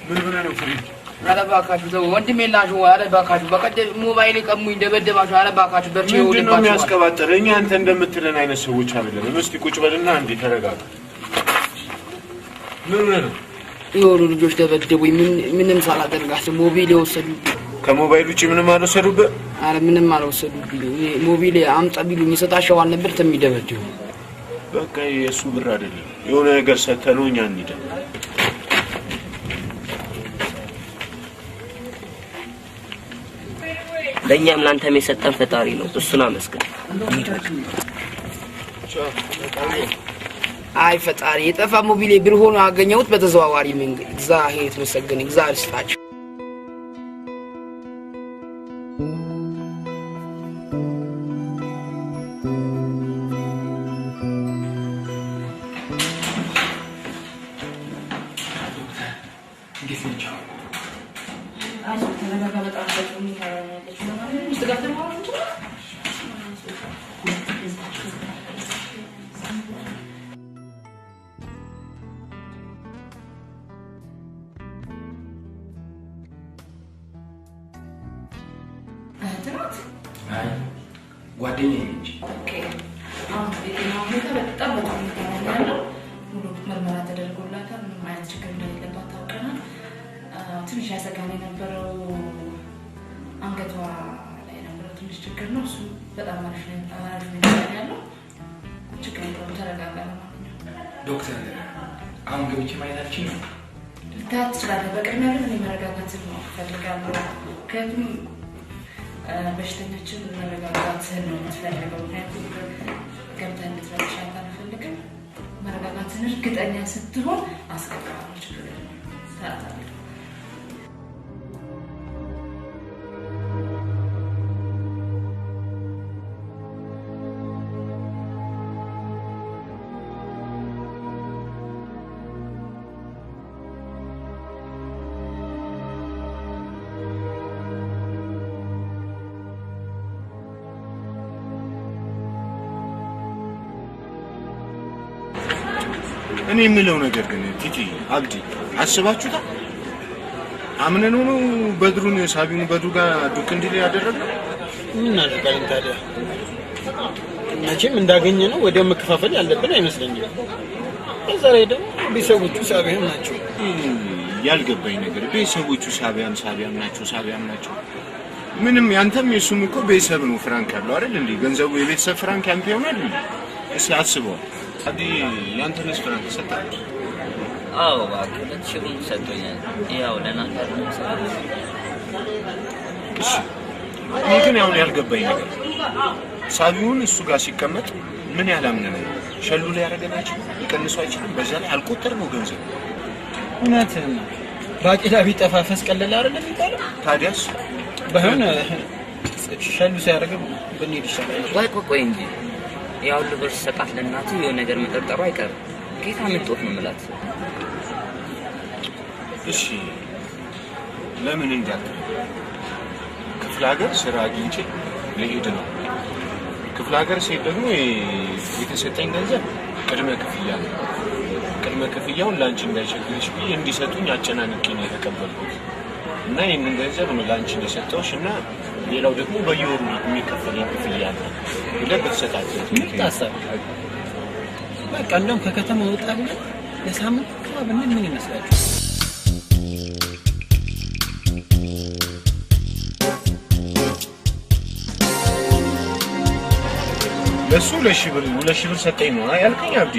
ምን ሆነህ ነው ፍሪድ? ኧረ እባካችሁ ተው ወንድሜ የላችሁ። ኧረ እባካችሁ በቀደም ሞባይል ቀሙኝ፣ ደበደባችሁ። ኧረ እባካችሁ በርቼ ምንድን ነው ይውልባችኋል። የሚያስቀባጥር? እኛ አንተ እንደምትለን አይነት ሰዎች አይደለም። እስቲ ቁጭ በልና አንዴ ተረጋጋ። ምን ሆነህ ነው? የሆኑ ልጆች ደበደቡኝ። ምንም ሳላደርጋቸው ሞባይል የወሰዱብኝ። ከሞባይል ውጭ ምንም አልወሰዱብህ? ኧረ ምንም አልወሰዱብኝ። እኔ ሞባይል አምጣ ቢሉኝ እሰጣቸዋል ነበር ተሚደበድቡ። በቃ የእሱ ብር አይደለም፣ የሆነ ነገር ሰተነው እኛ እንሂድ። ለእኛም ለአንተም የሰጠን ፈጣሪ ነው። እሱን አመስግን። አይ ፈጣሪ፣ የጠፋ ሞባይሌ ብር ሆኖ አገኘሁት በተዘዋዋሪ መንገድ። እግዚአብሔር የተመሰገነ እግዚአብሔር ይስጣቸው። እንዴት ነች? አይዞህ ተረጋጋ። በጣም በጥሩ ሁኔታ ላይ ነው ያለችው። ለማንኛውም ውስጥ ገብተን ማውራት እንችላለን። እህትህ ናት? አይ ጓደኛዬ ነች። Okay። አሁን የጤና ሁኔታ በጣም በጥሩ ሁኔታ ላይ ነው ያለው። ሙሉ ምርመራ ተደርጎላታል። ምንም አይነት ችግር እንደሌለባት ታውቀናል። ትንሽ ያሰጋን የነበረው አንገቷ ላይ የነበረው ትንሽ ችግር ነው። እሱ በጣም አሪፍ አሪፍ ሁኔታ ላይ ነው ያለው። ችግር የለውም። ተረጋጋ። ለማንኛውም ዶክተር አሁን ገብቼ ማየት አልችልም። ልታያት ትችላለህ። በቅድሚያ ግን እኔ መረጋጋትን ነው እፈልጋለሁ። ምክንያቱም በሽተኛችን መረጋጋትህን ነው የምትፈልገው። ምክንያቱም ገብተህ እንድትረብሻት አልፈልግም። መረጋጋትን እርግጠኛ ስትሆን አስገባለሁ። ችግር የለውም። ታያታለህ። እኔ የምለው ነገር ግን ቲቲ አብዲ አስባችሁታል? አምነን ሆኖ በድሩን ሳቢውን በድሩ ጋር ዱቅ እንዲል ያደረግነው ምን እናደርጋለን ታዲያ? መቼም እንዳገኘ ነው ወዲያው መከፋፈል ያለብን አይመስለኝም። በዛ ላይ ደግሞ ቤተሰቦቹ ሳቢያም ናቸው። ያልገባኝ ነገር ቤተሰቦቹ ሳቢያም ሳቢያም ናቸው ሳቢያም ናቸው። ምንም ያንተም የሱም እኮ ቤተሰብ ነው ፍራንክ ያለው አይደል እንዴ? ገንዘቡ የቤተሰብ ፍራንክ ያንተ ይሆናል እንዴ? እስኪ አስበው አብዲ፣ ያንተንስ ፍራንክ ሰጣል? አዎ እባክህ 2000 ብሩን ሰጥቶኛል። ያው ለእናንተ አይደለም የሰጠሁት። እሺ እኔ ግን አሁን ያልገባኝ ነገር ሳቢውን እሱ ጋር ሲቀመጥ ምን ያህል አምነን ነው? ሸሉ ላይ ያደረገን አይችልም፣ ሊቀንሱ አይችልም። በዛ ላይ አልቆጠር ነው ገንዘብ። እውነትህን ነው። ባቄላ ቢጠፋ ፈስ ቀለለ አይደለም የሚባለው? ታዲያስ ባይሆን ሸሉ ሲያደርግም ብንሄድ ይሻላል። ቆይ ቆይ ቆይ እንጂ ያ ሁሉ ብር ስሰጣት ለእናቱ የሆነ ነገር መጠርጠሩ አይቀርም። ጌታ ምንጦት ነው የምላት። እሺ ለምን እንዳትል ክፍለ ሀገር ስራ አግኝቼ ልሄድ ነው። ክፍለ ሀገር ስሄድ ደግሞ የተሰጠኝ ገንዘብ ቅድመ ክፍያ ነው። ቅድመ ክፍያውን ለአንቺ እንዳይቸግርሽ ብዬ እንዲሰጡኝ አጨናንቄ ነው የተቀበልኩት እና ይህንን ገንዘብ ነው ለአንቺ የሰጠሁሽ እና ሌላው ደግሞ በየወሩ የሚከፈለኝ ክፍያ ነው ብለህ ብትሰጣት ምርጥ ሀሳብ። በቃ እንደውም ከከተማ ወጣ ብለን ለሳምንት ፏ ብንል ምን ይመስላችሁ? ለእሱ 2000 ብር 2000 ብር ሰጠኝ ነው ያልከኝ አብዲ?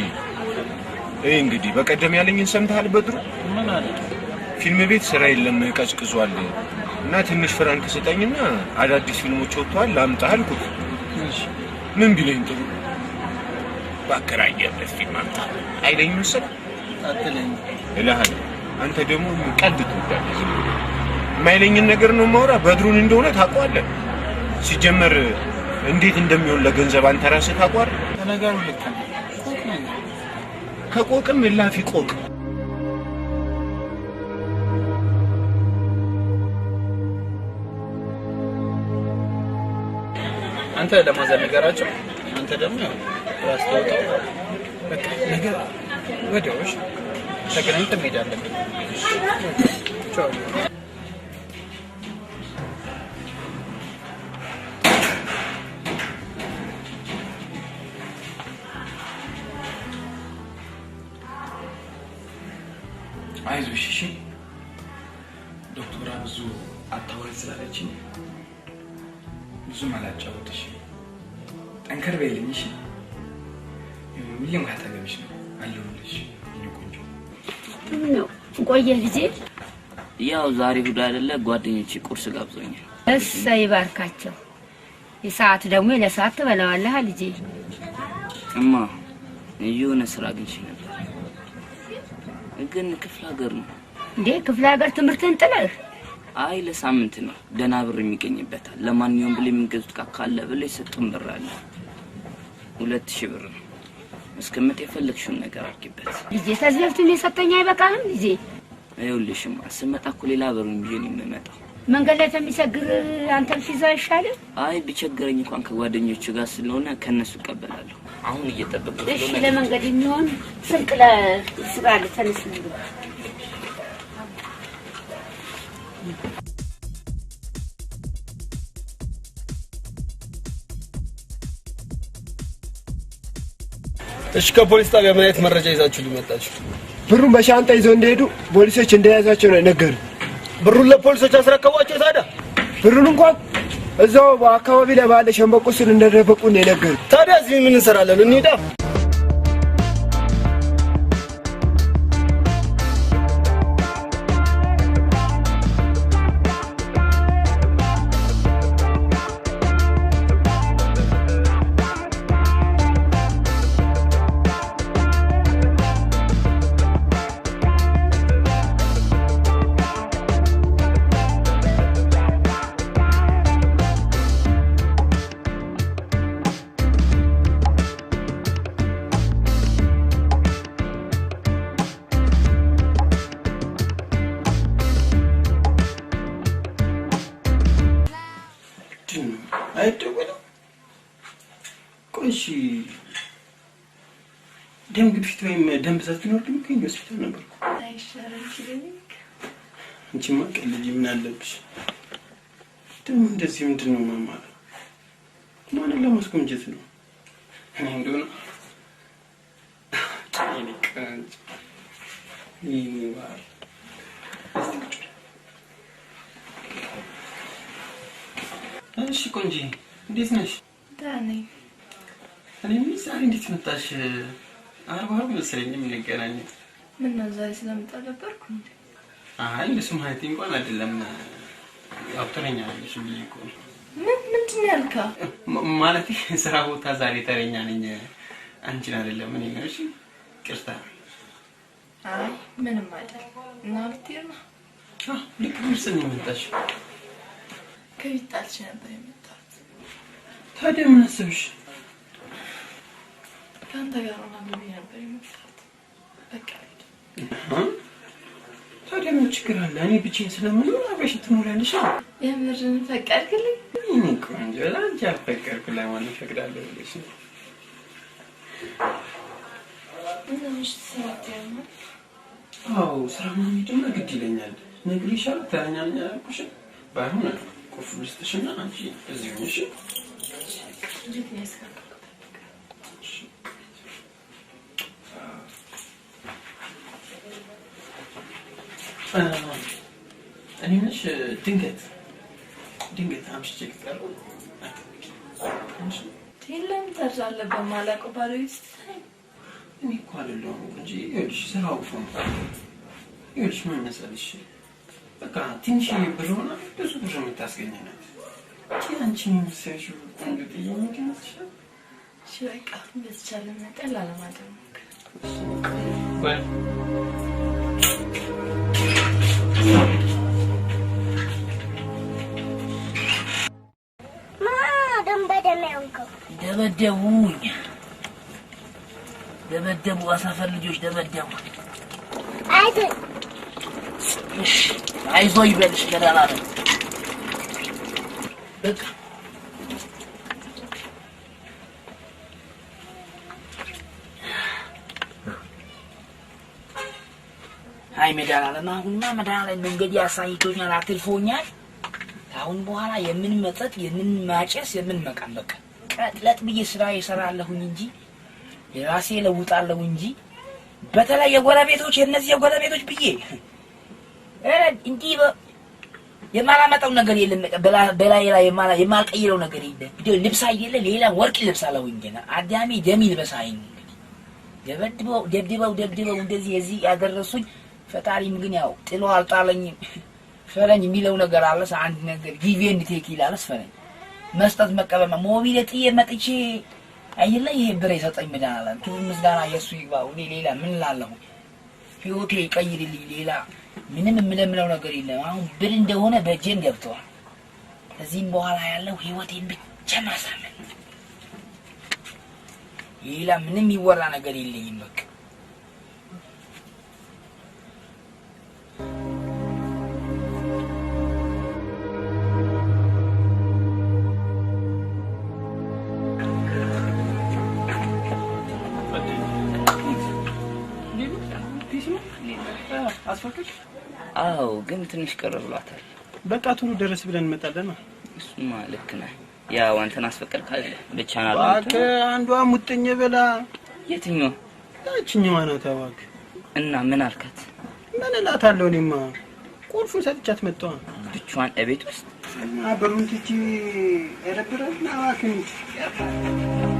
ይህ እንግዲህ በቀደም ያለኝን ሰምተሃል በድሩ? ምን አለ? ፊልም ቤት ስራ የለም ቀዝቅዟል፣ እና ትንሽ ፍራንክ ስጠኝና አዳዲስ ፊልሞች ወጥተዋል ላምጣ አልኩት። ምን ቢለኝ ጥሩ ባከራየበት ፊልም አምጣ አይለኝ መሰለህ? አትለኝ እልሃለሁ። አንተ ደግሞ ቀልድ ትወዳለህ። ዝም ብለህ የማይለኝን ነገር ነው የማወራ። በድሩን እንደሆነ ታውቀዋለህ። ሲጀመር እንዴት እንደሚሆን ለገንዘብ አንተ ራስህ ታውቀዋለህ። ለነገሩ ልክ ነህ። ቆቅ ነገር ከቆቅም እላፊ ቆቅ። አንተ ለማዘር ንገራቸው። አንተ ደግሞ ያው ራስ ተወጣው። በቃ ነገ ወዲያው እሺ፣ ተገናኝተን መሄድ አለብን። ቻው። አይዞሽ እሺ። ዶክተሯ ብዙ አታውሪ ስላለችኝ ብዙም አላጫወትሽ። ጠንከር በይልኝ እሺ። ሁሌም ካጠገብሽ ነው አለሁልሽ የኔ ቆንጆ። ነው ቆየህ ልጄ? ያው ዛሬ እሑድ አይደለ ጓደኞቼ ቁርስ ጋብዞኛል። እሰይ ይባርካቸው። የሰዓት ደግሞ ለሰዓት ትበላዋለህ ልጄ። እማ የሆነ ስራ አግኝቼ ነበር፣ ግን ክፍለ ሀገር ነው። እንዴ ክፍለ ሀገር ትምህርትን ጥለህ? አይ ለሳምንት ነው። ደህና ብር የሚገኝበታል። ለማንኛውም ብሎ የሚገዙት ዕቃ ካለ ብሎ የሰጡን ብር አለ። 2000 ብር ነው። እስክመጣ የፈለግሽውን ነገር አድርጊበት ልጄ። ከዚህ በፊትም የሰጠኝ አይበቃህም ልጄ? ይኸውልሽማ ስመጣ እኮ ሌላ ብር ይዤ ነው የምመጣው። መንገድ ላይ ከሚቸግር አንተም ሲይዘው አይሻልም? አይ ቢቸግረኝ እንኳን ከጓደኞቹ ጋር ስለሆነ ከእነሱ እቀበላለሁ። አሁን እየጠበቅኩ እሺ ስለሆነ ለመንገድ የሚሆን ስንቅ ለስራ ተነስ። እሺ ከፖሊስ ጣቢያ ምን አይነት መረጃ ይዛችሁ ሊመጣችሁ? ብሩን በሻንጣ ይዘው እንደሄዱ ፖሊሶች እንደያዟቸው ነው ነገሩ። ብሩን ለፖሊሶች አስረከቧቸው ታዲያ? ብሩን እንኳን እዛው በአካባቢ ላይ ባለ ሸንበቆ ስር እንደደበቁ ነው የነገሩ። ታዲያ እዚህ ምን እንሰራለን? እንሂዳ። አይደወልም። ቆይ እሺ፣ ደም ግፊት ወይም ደም ብዛት ቢኖር ግን እኮ ሆስፒታል ነበርኩ። አይሻልም ክሊኒክ? አንቺማ ቀልጂ፣ ምን አለብሽ ደግሞ? እንደዚህ ምንድን ነው መማር? ማንን ለማስቆንጀት ነው? እኔ እንደሆነ የእኔ ቆንጆ የእኔ ማር፣ እስቲ ቁጭ በይ። እሺ ቆንጆ፣ እንዴት ነሽ? ደህና ነኝ። እኔ የምልሽ ዛሬ እንዴት መጣሽ? ዓርብ ዓርብ መሰለኝ የምንገናኘው። ምነው ዛሬ ስለመጣ ደበርኩ እንዴ? አይ እንደሱ ማለቴ እንኳን አይደለም። ያው ተረኛ ነሽ ብዬ እኮ ነው። ምን ምንድን ነው ያልከው? ማለቴ ስራ ቦታ ዛሬ ተረኛ ነኝ፣ አንቺን አይደለም እኔ ነው። እሺ ይቅርታ። አይ ምንም አይደል። እና ልትሄድ ነው? ልክ ግብጽ ነው የመጣሽው። ከቤት ጣልቼ ነበር የመጣሁት። ታዲያ ምን አሰብሽ? ከአንተ ጋር ሆናለሁ ብዬ ነበር የመጣሁት። በቃ ልሂድ። ታዲያ ምን ችግር አለ? እኔ ብቻዬን ስለምኖር አብረሽ ትኖሪያለሽ። የምርን ፈቀድክልኝ? የእኔ ቆንጆ፣ ለአንቺ አልፈቀድኩ ለማን እፈቅዳለሁ ብለሽ ነው? ምነው ምሽት ስራ አትሄድም? አዎ ስራ መሄድማ ግድ ይለኛል። ነግሬሻለሁ፣ ተረኛ ነኝ አላልኩሽም? ባይሆን ቁልፍ ልስጥሽና አንቺ እዚሁ ሁኚ፣ እሺ? እንዴት ነው ያስከፈልኩት? እኔ የምልሽ ድንገት ድንገት አምሽቼ ከቀረሁ አትጠብቂኝ። እሺ? ለምን ታድራለህ? በማላውቀው ባዶ ቤት ስትተኝ። እኔ እኮ አይደለሁም እንጂ ይኸውልሽ፣ ስራው እኮ ነው። ይኸውልሽ ምን መሰለሽ፣ በቃ ትንሽዬ ብር ሆና ብዙ ብር የምታስገኝ ናት። ይቺ አንቺን የመሰለሽው ቆንጆ ጥዬ መሄድ ይመስልሻል? እሺ በቃ በተቻለ መጠን ላለማደር ሞክር። Bye። ደበደቡኝ፣ ደበደቡ። አሳፈር ልጆች ደበደቡ። እሺ አይዞህ ይበልሽ። ገደላ ነው በቃ። አይ መድኃኒዓለም አሁንማ መድኃኒዓለም መንገድ ያሳይቶኛል፣ አትርፎኛል። አሁን በኋላ የምን መጠጥ የምን ማጨስ የምን መቃም በቃ ቀጥለጥ ብዬ ስራ እሰራለሁኝ እንጂ የራሴ ለውጣለሁ እንጂ በተለይ የጎረቤቶች የነዚህ የጎረቤቶች ብዬ ኧረ እንዲህ የማላመጣው ነገር የለም። በላይ ላይ የማልቀይረው ነገር የለም። እንደው ልብስ አይደለ ሌላ ወርቅ ልብስ አለሁኝ ገና አዳሜ ደም ይልበሳኝ። እንግዲህ ደብድበው ደብድበው እንደዚህ የዚህ ያደረሱኝ ፈጣሪም ግን ያው ጥሎ አልጣለኝም። ፈረንጅ የሚለው ነገር አለስ አንድ ነገር give and take ይላልስ ፈረንጅ መስጠት መቀበል ሞቢል ጥዬ መጥቼ አይደለ ይሄ ብር የሰጠኝ መድኃኒዓለም ክብር ምስጋና የእሱ ይግባው። እኔ ሌላ ምን እላለሁ? ህይወቴ ይቀይርልኝ። ሌላ ምንም የምለምለው ነገር የለም። አሁን ብር እንደሆነ በእጄም ገብተዋል። ከዚህም በኋላ ያለው ህይወቴን ብቻ ማሳመን፣ ሌላ ምንም የሚወራ ነገር የለኝም። በቃ አስፈቅድ? አዎ፣ ግን ትንሽ ቅር ብሏታል። በቃ ቶሎ ደረስ ብለን እንመጣለን። እሱማ ልክ ነህ። ያው አንተን አስፈቀድክ አይደል? ብቻህን አይደል? እባክህ አንዷ ሙጥኝ ብላ። የትኛዋ? ያችኛዋ ናት። እባክህ። እና ምን አልካት? ምን እላታለሁ? እኔማ ቁልፉን ሰጥቻት መጣሁ። ብቻዋን እቤት ውስጥ? እና ብሩን ትቼ ያደብራል። ና እባክህ እንሂድ።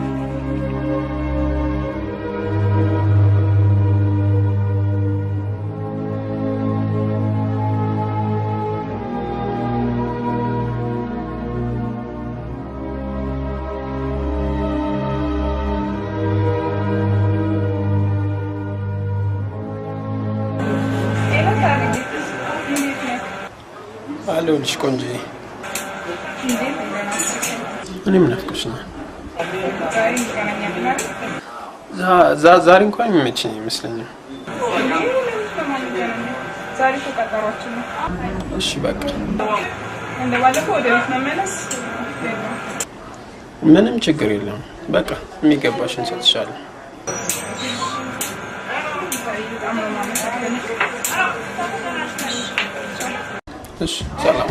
አለሁልሽ ቆንጆዬ። እኔም ናፍቆሽኛል። ዛሬ እንኳን የሚመቸኝ አይመስለኝም። ዛሬ እኮ ቀጠሯችን ነው። እሺ በቃ እንደባለፈው ወደ ቤት መመለስ ምንም ችግር የለም። በቃ የሚገባሽን ሰጥሻለሁ። እሺ ሰላም።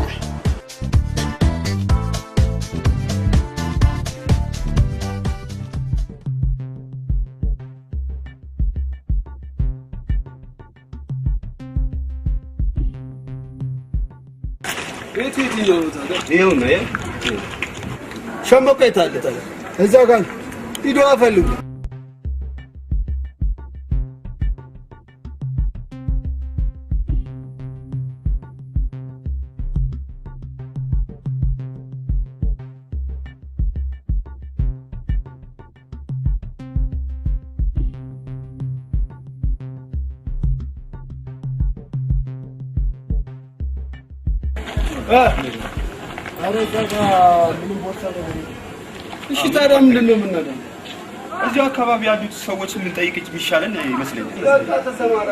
ይኸውና ሸምበቆ የት አለ ታዲያ? እዛ ጋር ሂዶ ፈልጉ። እሺ ታዲያ ምንድን ነው የምናደርገው? እዚሁ አካባቢ ያሉት ሰዎች የምንጠይቅ የሚሻለን ይመስለኛል። በቃ ተሰማራ።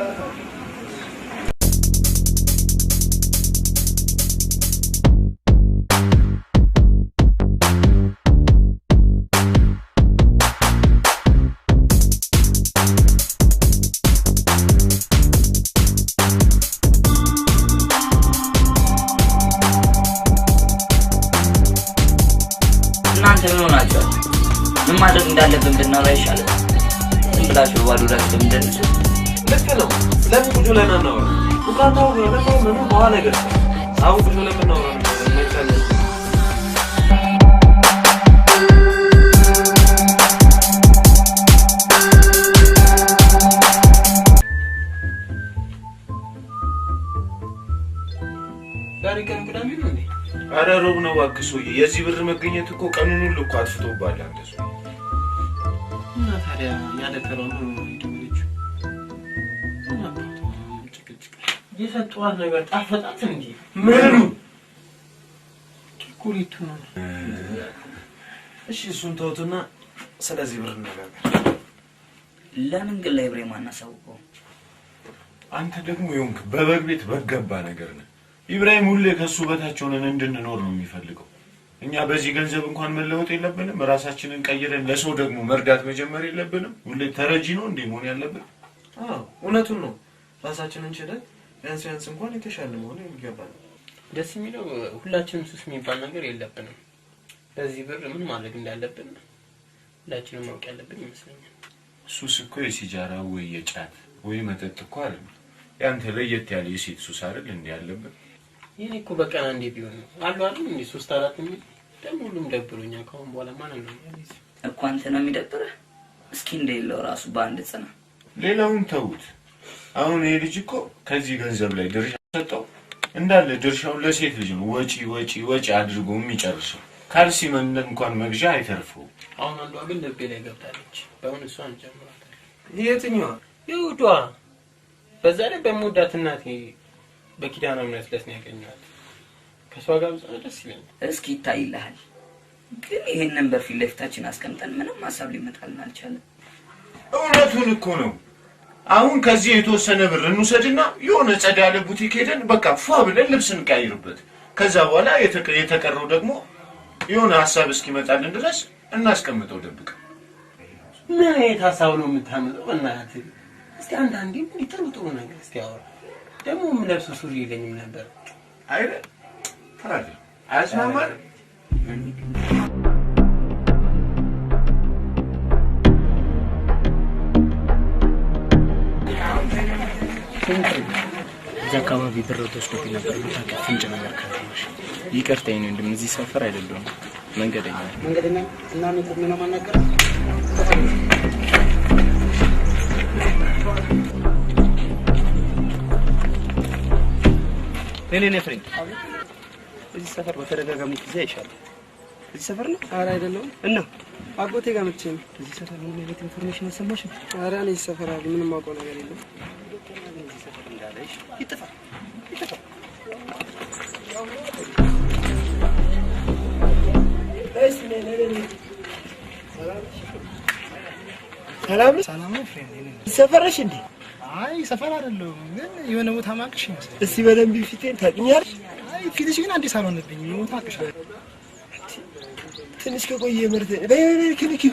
እናንተ ምን ሆናችኋል? ምን ማድረግ እንዳለብን ብናወራ ይሻላል። ዝም ብላችሁ በባዶ ሆዳችሁ ለምንደንሱ? ልክ ነው። ለምን ቁጭ ብለን አናወራም? ቡካታው የሆነው ምኑ በኋላ ይደርሳል። አሁን ቁጭ ብለን ብናወራ ነው የማይቻለው። ዛሬ ቀን ቅዳሜ ነው እንዴ? ኧረ ሮብ ነው እባክህ ሰውዬ። የዚህ ብር መገኘት እኮ ቀኑን ሁሉ እኮ አጥፍቶብሃል አንተ ሰውዬ። እና ታዲያ ያለ ተራው ነው የደወለችው። ምን አባቷ ጭቅጭቅ የሰጠኋት ነገር ጣፈጣት እንዴ? ምኑ? ቸኮሌቱ ነው። እሺ እሱን ተውትና ስለዚህ ብር እንነጋገር። ለምን ግን ለኢብራሂም አናሳውቀውም? አንተ ደግሞ የሆንክ በበግ ቤት በገባ ነገር ነህ። ኢብራሂም ሁሌ ከእሱ በታች ሆነን እንድንኖር ነው የሚፈልገው። እኛ በዚህ ገንዘብ እንኳን መለወጥ የለብንም? ራሳችንን ቀይረን ለሰው ደግሞ መርዳት መጀመር የለብንም? ሁሌ ተረጂ ነው እንዴ መሆን ያለብን? አዎ እውነቱን ነው። ራሳችንን ችለን ቢያንስ ቢያንስ እንኳን የተሻለ መሆን ይገባል። ደስ የሚለው ሁላችንም ሱስ የሚባል ነገር የለብንም። በዚህ ብር ምን ማድረግ እንዳለብን ሁላችንም ማወቅ ያለብን ይመስለኛል። ሱስ እኮ የሲጃራ ወይ የጫት ወይ መጠጥ እኮ አይደለም። ያንተ ለየት ያለ የሴት ሱስ አይደል እንዴ ያለብን? የኔ እኮ በቀን አንዴ ቢሆን ነው አሉ አይደል እንዴ 3 4 የሚል ደግሞ ሁሉም ደብሮኛል። ከአሁን በኋላ ማን ነው እኮ አንተ ነው የሚደብርህ? እስኪ እንደሌለው ራሱ በአንድ ጽና። ሌላውን ተውት። አሁን ይሄ ልጅ እኮ ከዚህ ገንዘብ ላይ ድርሻ ሰጠው እንዳለ ድርሻውን ለሴት ልጅ ነው ወጪ ወጪ ወጪ አድርጎ የሚጨርሰው። ካልሲ እንኳን መግዣ አይተርፈው። አሁን አንዷ ግን ልቤ ላይ ገብታለች። በአሁን እሷን ጀምራታል። የትኛዋ? ይውዷ። በዛ ላይ በምወዳት እናቴ በኪዳነ ምሕረት ዕለት ነው ያገኘኋት። ከሷ ጋር ብጻ ደስ ይለኛል። እስኪ ይታይልሃል። ግን ይሄንን በፊት ለፊታችን አስቀምጠን ምንም ሀሳብ ሊመጣልን አልቻለም። እውነቱን እኮ ነው። አሁን ከዚህ የተወሰነ ብር እንውሰድና የሆነ ጸዳ ያለ ቡቲክ ሄደን በቃ ፏ ብለን ልብስ እንቀይርበት። ከዛ በኋላ የተቀረው ደግሞ የሆነ ሀሳብ እስኪመጣልን ድረስ እናስቀምጠው ደብቅ። ምን አይነት ሀሳብ ነው የምታመጣው? በእናትህ እስቲ አንዳንዴ እንዲህ ጥሩ ጥሩ ነገር እስቲ አውራ። ደግሞ የምለብሰው ሱሪ የለኝም ነበር አይደል? ታዲያ አያስማማንም? እዚህ አካባቢ ብር ተወስዶብኝ ነበር። የምታውቂው ፍንጭ ነገር ካለሽ። ይቅርታ የኔ ወንድም፣ እዚህ ሰፈር አይደለሁም፣ መንገደኛ ነኝ። መንገደኛ እና እኔ ቆሜ ነው የማናገረው? እኔ ነኝ friend። እዚህ ሰፈር በተደጋጋሚ ጊዜ አይሻለሁ። እዚህ ሰፈር ነው? ኧረ አይደለሁም። እና አጎቴ ጋር መጥቼ ነው። እዚህ ሰፈር ምንም አይነት information አልሰማሽም? ኧረ እኔ እዚህ ሰፈር አሉ ምንም አውቀው ነገር የለም። እዚህ ሰፈር እንዳለሽ ይጥፋ ይጥፋ። ሰላም ነው? ሰላም ነው friend። ሰፈር ነሽ እንዴ? አይ ሰፈር አይደለሁም፣ ግን የሆነ ቦታ ማቅሽ ይመስላል። እስቲ በደንብ ፊቴን ታውቂኛለሽ? አይ ፊትሽ ግን አዲስ አልሆነብኝም፣ የሆነ ቦታ አውቅሻለሁ። ትንሽ ከቆየ ምርት በይ በይ ክልኪ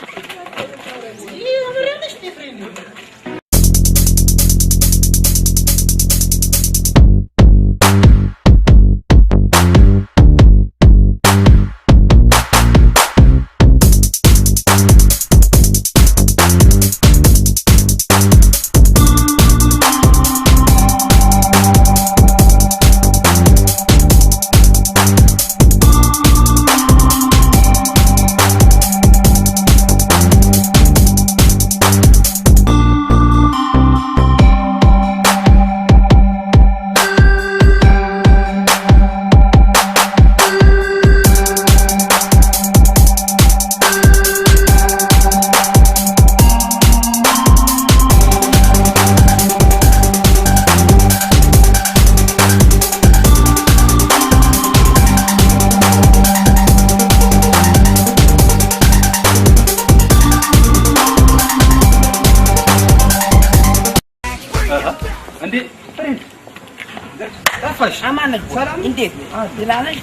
እንዴት ነህ? ደህና ነሽ?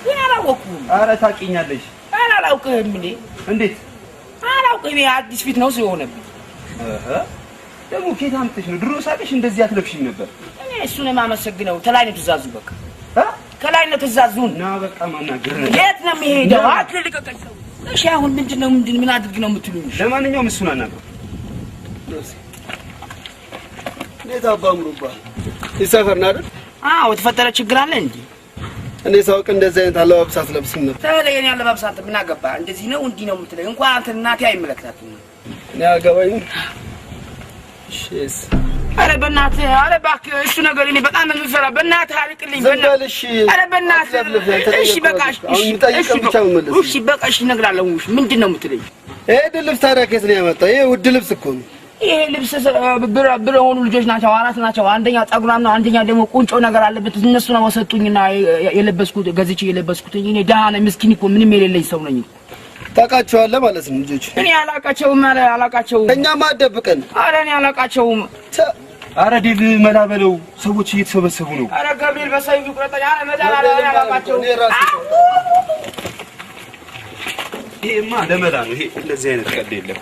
ግን አላወቅሁህም። ኧረ ታውቂኛለሽ። ኧረ አላውቅህም። እንዴ እንዴት አላውቅህም? ይሄ አዲስ ፊት ነው ሲሆነብኝ። ደግሞ ከየት አምጥተሽ ነው? ድሮ ሳቅሽ እንደዚህ አትለብሽም ነበር። እኔ እሱን የማመሰግነው ከላይ ነው ትእዛዙ። በቃ ከላይ ነው ትእዛዙን። ና በቃ ማናገር የት ነው የሚሄደው? አትልቀቀኝ። እሺ አሁን ምንድን ነው ምን አድርግ ነው የምትሉኝ? ለማንኛውም እሱን አናግረው። እንዴት አባ አምሮብሃል። ይሰፈር ነው አይደል? አዎ። የተፈጠረ ችግር አለ እንዴ? እኔ ሳውቅ እንደዚህ አይነት አለባበስ አትለብስም ነበር። ታዲያ የኔ አለባበስ አንተ ምን አገባህ? እንደዚህ ነው እንዲህ ነው የምትለኝ? እንኳን አንተ እናቴ አይመለከታትም። እኔ አገባኝም። እሺ ኧረ በእናትህ፣ ኧረ እባክህ እሱ ነገር እኔ በጣም ነው የምፈራ። በእናትህ አልቅልኝ። ዝም በል እሺ። ኧረ በእናትህ እሺ፣ በቃ አሁን የምጠይቀህ ብቻ መመለስ። እሺ፣ በቃ እሺ፣ እነግርሃለሁ። እሺ፣ ምንድን ነው የምትለኝ? ይሄ ልብስ ታዲያ ከየት ነው ያመጣው? ይሄ ውድ ልብስ እኮ ነው። ይሄ ልብስ ብር የሆኑ ልጆች ናቸው፣ አራት ናቸው። አንደኛ ጠጉራም ነው፣ አንደኛ ደግሞ ቁንጮ ነገር አለበት። እነሱ ነው ሰጡኝና የለበስኩት ገዝቼ የለበስኩት። እኔ ደሃ ነኝ፣ ምስኪን እኮ ምንም የሌለኝ ሰው ነኝ። ታውቃቸዋለህ ማለት ነው ልጆች? እኔ አላውቃቸውም። ኧረ አላውቃቸውም። እኛማ አትደብቀን። ኧረ እኔ አላውቃቸውም። ኧረ ዴቭ መላ በለው፣ ሰዎች እየተሰበሰቡ ነው። ኧረ ገብርኤል በሰይፉ ይቁረጠኝ። ኧረ መድኃኒዓለም እኔ አላውቃቸውም። ይሄማ ለመላ ነው። ይሄ እንደዚህ አይነት ቀልድ የለም።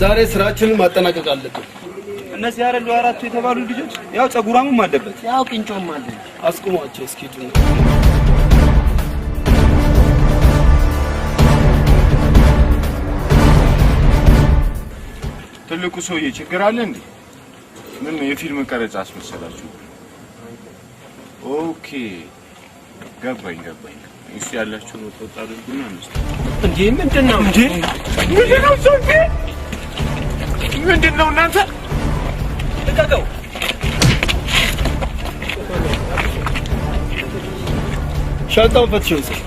ዛሬ ስራችንን ማጠናቀቅ አለብን። እነዚህ አይደሉ አራቱ የተባሉ ልጆች? ያው ጸጉራሙም አለበት፣ ያው ቅንጮም አለ። አስቁሟቸው እስኪ ሂዱ። ትልቁ ሰውዬ ችግር አለ እንዴ? ምን የፊልም ቀረጻ አስመሰላችሁ? Okay፣ ገባኝ ገባኝ። እሱ ያላችሁን ወጥ ወጥ አድርጉና እንስጥ። እንዴ ምንድን ነው እንዴ? ምንድን ነው እሱ? እንዴ ምንድን ነው እናንተ? ልቀቀው። ሻንጣውን ፈትሸው እስኪ።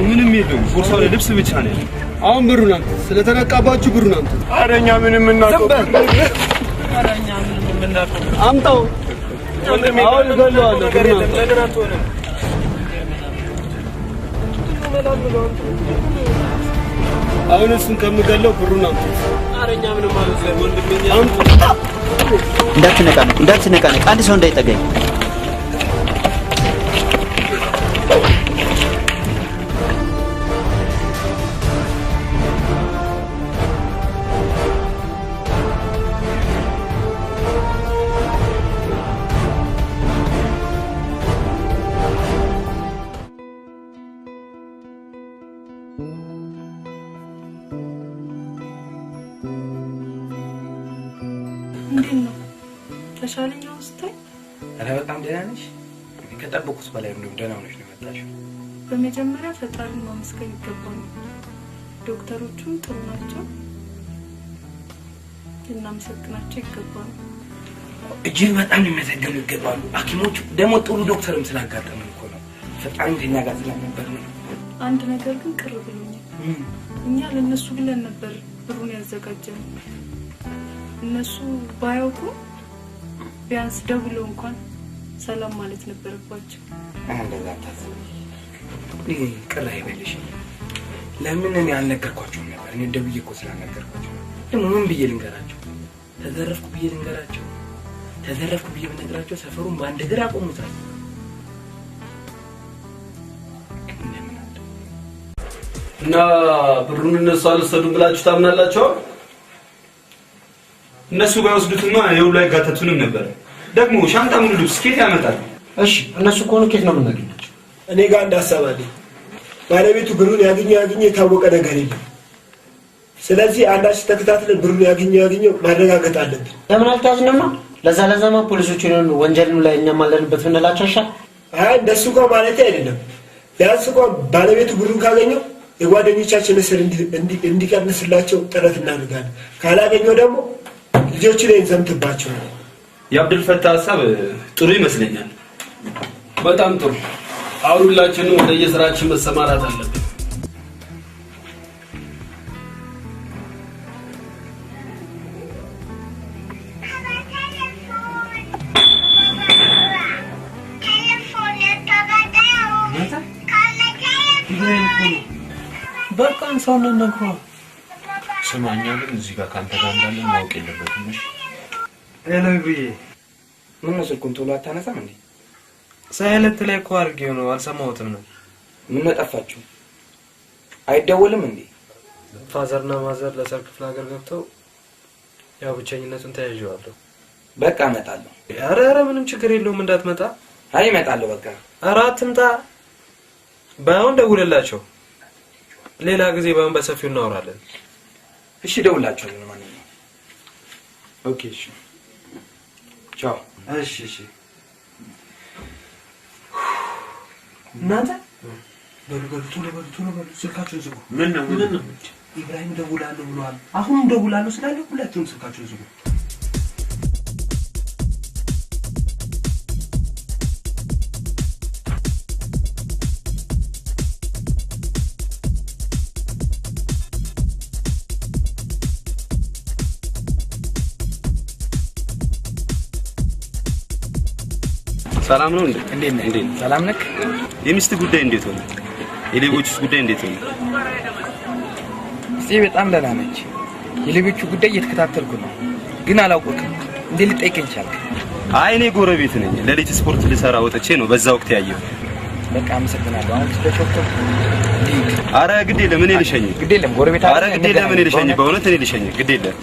ምንም የለውም። ቦርሳው ላይ ልብስ ብቻ ነው ያለው። አሁን ብሩን አምጡ። ስለተነቃባችሁ ብሩን አምጡ። ኧረ እኛ ምንም የምናውቀው ኧረ እኛ ምንም የምናውቀው አምጣው። አሁን እገለዋለሁ። ብሩን አምጣው። አሁን እሱን ከምገለው ብሩን አምጡት። ኧረ እኛ ምንም አልወሰድንም ወንድሜ። አምጡ። እንዳትነቃነቅ እንዳትነቃነቅ፣ አንድ ሰው እንዳይጠገኝ። እንዴት ነው ተሻለኝ? አሁን ስታይ? ኧረ በጣም ደህና ነሽ። እኔ ከጠበኩት በላይ እንደውም ደህና ሆነሽ ነው የመጣሽው። በመጀመሪያ ፈጣሪን ማመስገን ይገባል። ዶክተሮቹም ጥሩ ናቸው፣ ልናመሰግናቸው ይገባል። እጅግ በጣም ሊመሰገኑ ይገባሉ። ሐኪሞቹ ደግሞ ጥሩ ዶክተርም ስላጋጠመን እኮ ነው። ፈጣሪም ከኛ ጋር ስለነበር ነው። አንድ ነገር ግን ቅር ብሎኛል። እኛ ለእነሱ ብለን ነበር ብሩን ያዘጋጀነው። እነሱ ባያውቁ ቢያንስ ደውለው እንኳን ሰላም ማለት ነበረባቸው። እንደዛ አታስቢ፣ ቅር አይበልሽ። ለምን እኔ አልነገርኳቸውም ነበር? እኔ ደውዬ እኮ ስላልነገርኳቸው ደግሞ ምን ብዬ ልንገራቸው? ተዘረፍኩ ብዬ ልንገራቸው? ተዘረፍኩ ብዬ ብነግራቸው ሰፈሩን በአንድ እግር አቆሙታል። እና ብሩን እነሱ አልወሰዱም ብላችሁ ታምናላችሁ? እነሱ ባይወስዱትማ የሁሉ አይጋተቱንም ነበር። ደግሞ ሻንጣ ሙሉ ልብስ ኬት ያመጣል? እሺ እነሱ ከሆኑ ኬት ነው የምናገኛቸው? እኔ ጋር አንድ ሀሳብ አለኝ። ባለቤቱ ብሩን ያገኘው ያገኘው የታወቀ ነገር የለም። ስለዚህ አንዳች ተከታትለን ብሩን ያገኘው ያገኘው ማረጋገጥ አለብን። ለምን አልተያዝንማ? ለዛ ለዛማ ፖሊሶቹ ወንጀልም ላይ እኛም አለንበት ብንላቸው አይሻልም? አይ እንደሱ እንኳን ማለቴ አይደለም። ቢያንስ እንኳን ባለቤቱ ብሩን ካገኘው የጓደኞቻችን እስር እንዲቀንስላቸው ጥረት እናደርጋለን። ካላገኘው ደግሞ ልጆቹ ላይ እንዘምትባቸዋለን። የአብዱል ፈታህ ሀሳብ ጥሩ ይመስለኛል። በጣም ጥሩ። አሁን ሁላችንም ወደ የስራችን መሰማራት አለብን። በቃ ሰው ነግሯል። ስማ፣ እኛ ግን እዚህ ጋር ከአንተ ጋር እንዳለን ማወቅ የለበትም። እሺ? Hello ብዬ ምነው ስልኩን ቶሎ አታነሳም እንዴ? Silent ላይ እኮ አድርጌው ነው፣ አልሰማሁትም ነው። ምነው ጠፋችሁ? አይደወልም እንዴ? Father ና mother ለሰርግ ክፍለ ሀገር ገብተው ያው ብቸኝነቱን ተያይዤዋለሁ። በቃ እመጣለሁ። ኧረ ኧረ ምንም ችግር የለውም እንዳትመጣ። አይ እመጣለሁ በቃ። ኧረ አትምጣ። ባይሆን ደውልላቸው። ሌላ ጊዜ ባይሆን በሰፊው እናወራለን። እሺ እደውልላቸዋለሁ። ለማንኛውም okay። እሺ ቻው። እሺ እሺ። እናንተ በሉ በሉ ቶሎ በሉ ቶሎ በሉ ስልካችሁን ዝጉ። ምን ነው ምን ነው? ኢብራሂም ደውላለሁ ብሏል። አሁንም ደውላለሁ ስላለ ሁላችሁም ስልካችሁን ዝጉ። ሰላም ነው እንዴ? እንዴት ነህ? ሰላም ነህ? የሚስት ጉዳይ እንዴት ሆነ? የሌቦችስ ጉዳይ እንዴት ሆነ? እስቲ በጣም ደህና ነች። የሌቦቹ ጉዳይ እየተከታተልኩ ነው፣ ግን አላውቅም። እንዴት ልጠይቀኝ ቻልክ? አይ እኔ ጎረቤት ነኝ። ሌሊት ስፖርት ልሰራ ወጥቼ ነው በዛ ወቅት ያየው። በቃ አመሰግናለሁ። አሁን ስለቸኮልኩ አረ ግድ የለም እኔ ልሸኝ። ግድ የለም ጎረቤት። አረ ግድ የለም እኔ ልሸኝ። በእውነት እኔ ልሸኝ። ግድ የለም።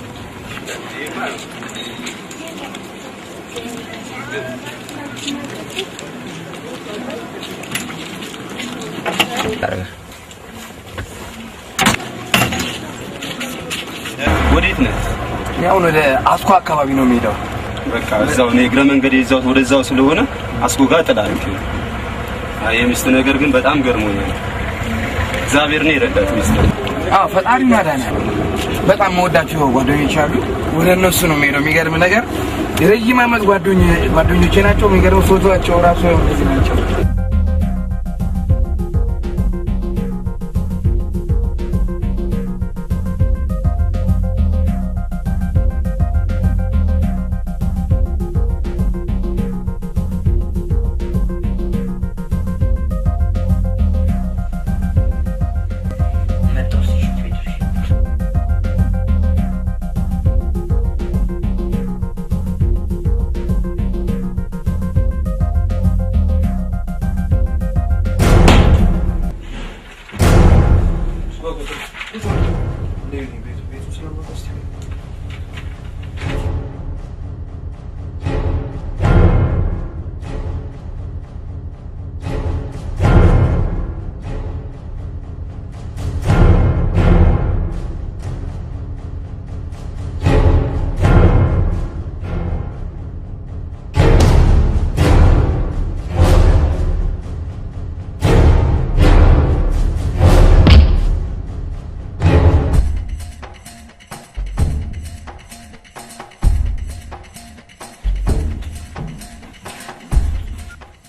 ወዴት ነህ? እኔ አሁን ወደ አስኮ አካባቢ ነው የምሄደው። በቃ እዛው ነው የእግረ መንገድ እዛው ወደዛው ስለሆነ አስኮ ጋር ጥላለሁ። አይ የሚስት ነገር ግን በጣም ገርሞኛል። እግዚአብሔር ነው የረዳት ሚስት። አዎ ፈጣሪ ያዳናል። በጣም መወዳቸው ጓደኞች አሉ። ወደ እነሱ ነው የምሄደው። የሚገርም ነገር የረጅም ዓመት ጓደኞቼ ናቸው። የሚገርም ፎቶዋቸው ራሱ እንደዚህ ናቸው።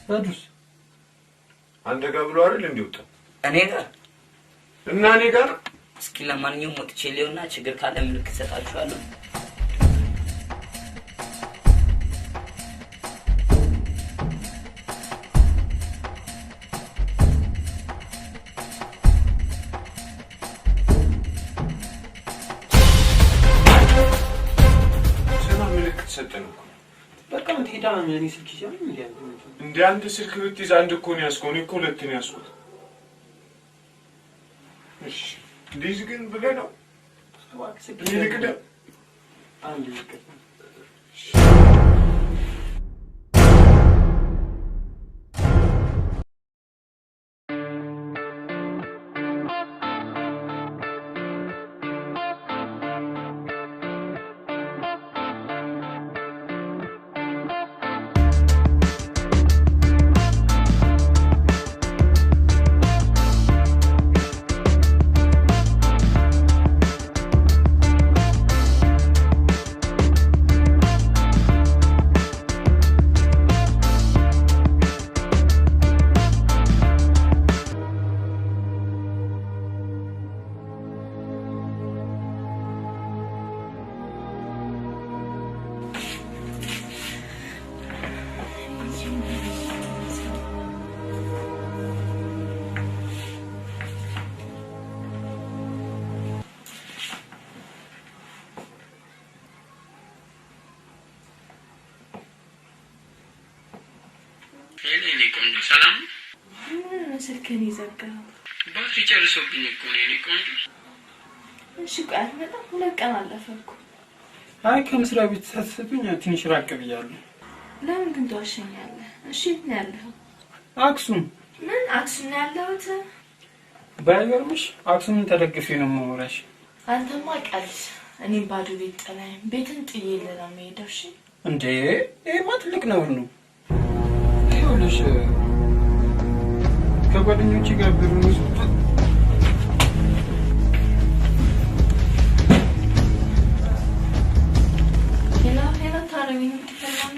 በዱስ አንተ ጋር ብሎ አይደል እንዴ ወጣ? እኔ ጋር እና እኔ ጋር። እስኪ ለማንኛውም ወጥቼ ሊሆንና ችግር ካለ ምልክት እሰጣችኋለሁ። ስማ ምልክት ሰጠን እኮ። በቃ አንተ ሄዳ እኔ ስልክ ይዣለሁ እንዴ? እንደ አንድ ስልክ ብትይዝ አንድ እኮ ነው ያዝከው። እኔ እኮ ሁለት ነው ያዝኩት። እሺ እንዲህ ግን ብለህ ነው እኔ ልቅደም። አንድ ልቅደም። የኔ ቆንጆ ሰላም። ምን ስልክህን የዘጋኸው? ባትሪ ጨርሶብኝ እኮ ነው የኔ ቆንጆ። እሺ ቆይ አትመጣም? 2 ቀን አለፈ እኮ። አይ ከመስሪያ ቤት ሳትሰጡኝ ትንሽ ራቅ ብያለሁ። ለምን ግን ትዋሸኛለህ? እሺ የት ነው ያለኸው? አክሱም። ምን አክሱም ነው ያለሁት? ባይገርምሽ አክሱምን ተደግፌ ነው የማወራሽ። አንተማ ቀልድ። እኔም ባዶ ቤት ጥለኸኝ ቤትን ጥዬልህ ነው የምሄደው። እሺ እንዴ ይሄማ ትልቅ ነውር ነው። ይኸውልሽ ከጓደኞቼ ጋር ብሩን ወስጄ ሄሎ ሄሎ ታረሚኝ ትፈላም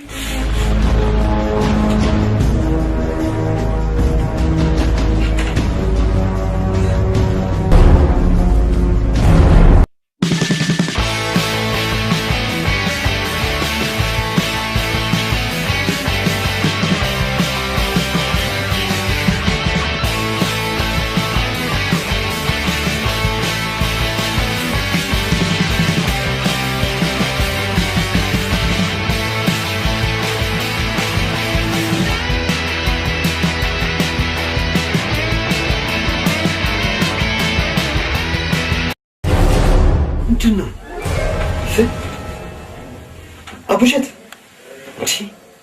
አቡሸት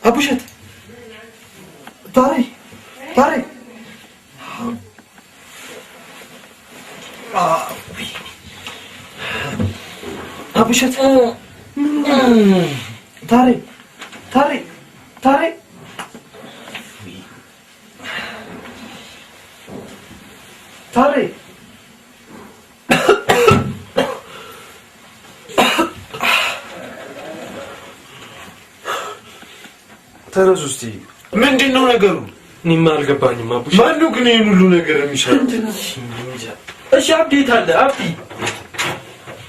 አቡሸት፣ ታሬ ታሬ፣ አቡሸት፣ ታሬ ታሬ ታሬ፣ ታሬ። ተነሱ እስቲ። ምንድን ነው ነገሩ? እኔማ አልገባኝም አቡሽ። ማነው ግን ይሄን ሁሉ ነገር የሚሰራው? እሺ አብዲ የት አለ? አብዲ።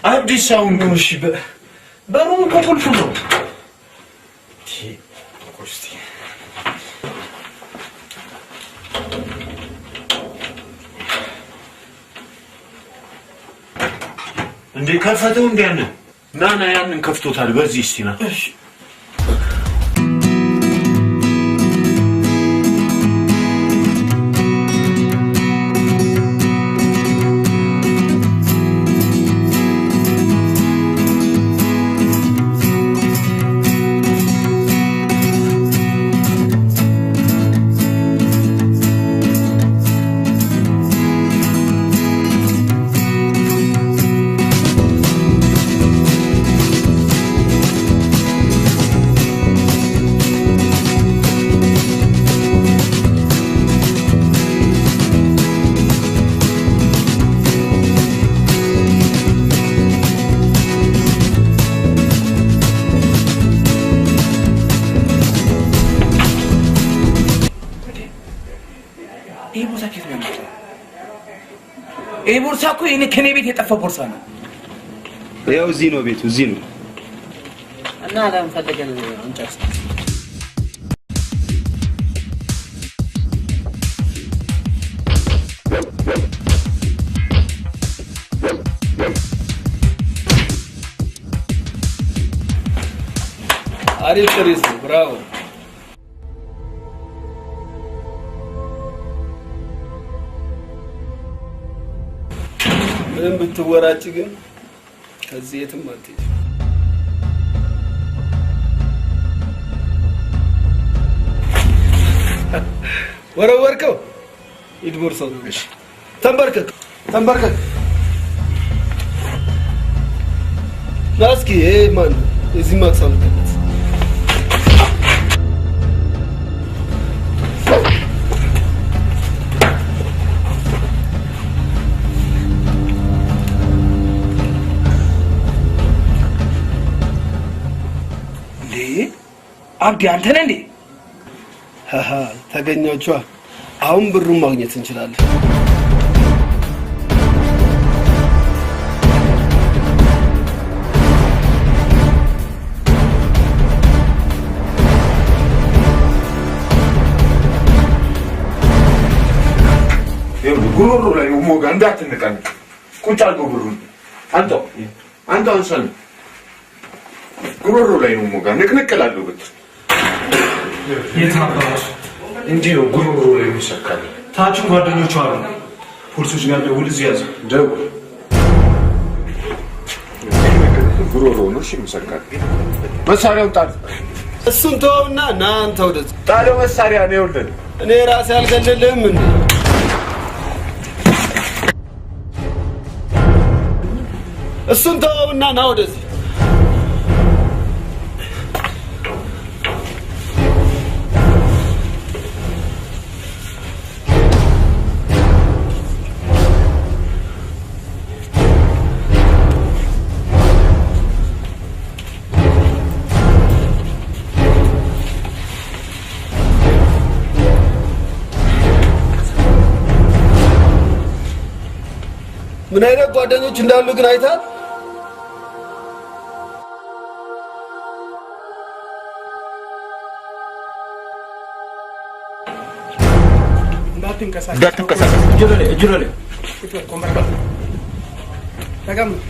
አብዲስ አሁን ግን እሺ፣ በሩም እኮ ቁልፍ ነው። እንዴ ከፈተው እንዴ? ያንን ና ና፣ ያንን ከፍቶታል። በዚህ እስቲ ና። እሺ። ይሄ ቦርሳ ከየት ነው ያመጣው? ይሄ ቦርሳ እኮ የኔ ከኔ ቤት የጠፋ ቦርሳ ነው። ያው እዚህ ነው ቤቱ፣ እዚህ ነው። እና ለምን ፈልገን እንጨርስ። አሪፍ ጥሪት ነው። ብራቮ። ምንም ብትወራጭ ግን ከዚህ የትም አትሄጂም። ወረወርከው። ሂድ ቦርሳው። ተንበርከክ ተንበርከክ። ና እስኪ። ይሄ ማን ነው? የዚህ ማክስ አምጣለት። እንዴ አብዲ አንተ ነህ እንዴ? አሃ ተገኛችኋ። አሁን ብሩን ማግኘት እንችላለን። ይኸውልህ ጉሮሮ ላይ ሞጋ እንዳትነቃነቅ። ቁጭ አድርገው ብሩን። አንተው አንተው አንሳን። ጉሮሮ ላይ ነው ሞጋ ንቅንቅ እላለሁ ብትል። የት አባቱ? እንዲህ ነው ጉሮሮ ላይ የሚሰካል። ታችን ጓደኞቹ አሉ። ፖሊሶች ጋር ደውል፣ እዚህ ያዘው። ደውል። ጉሮሮ ነው እሺ የሚሰካል። መሳሪያውን ጣል። እሱን ተወውና ና አንተ ወደዚህ። ጣለው መሳሪያ ነው። ይኸውልህ እኔ ራሴ አልገልልህም እንዴ? እሱን ተወውና ና ወደዚህ። ምን አይነት ጓደኞች እንዳሉ ግን አይታል። እንዳትንቀሳቀስ። እንዳትንቀሳቀስ። እጅ ላይ ቁጭ በል፣ ቆም በል። ተቀመጥ።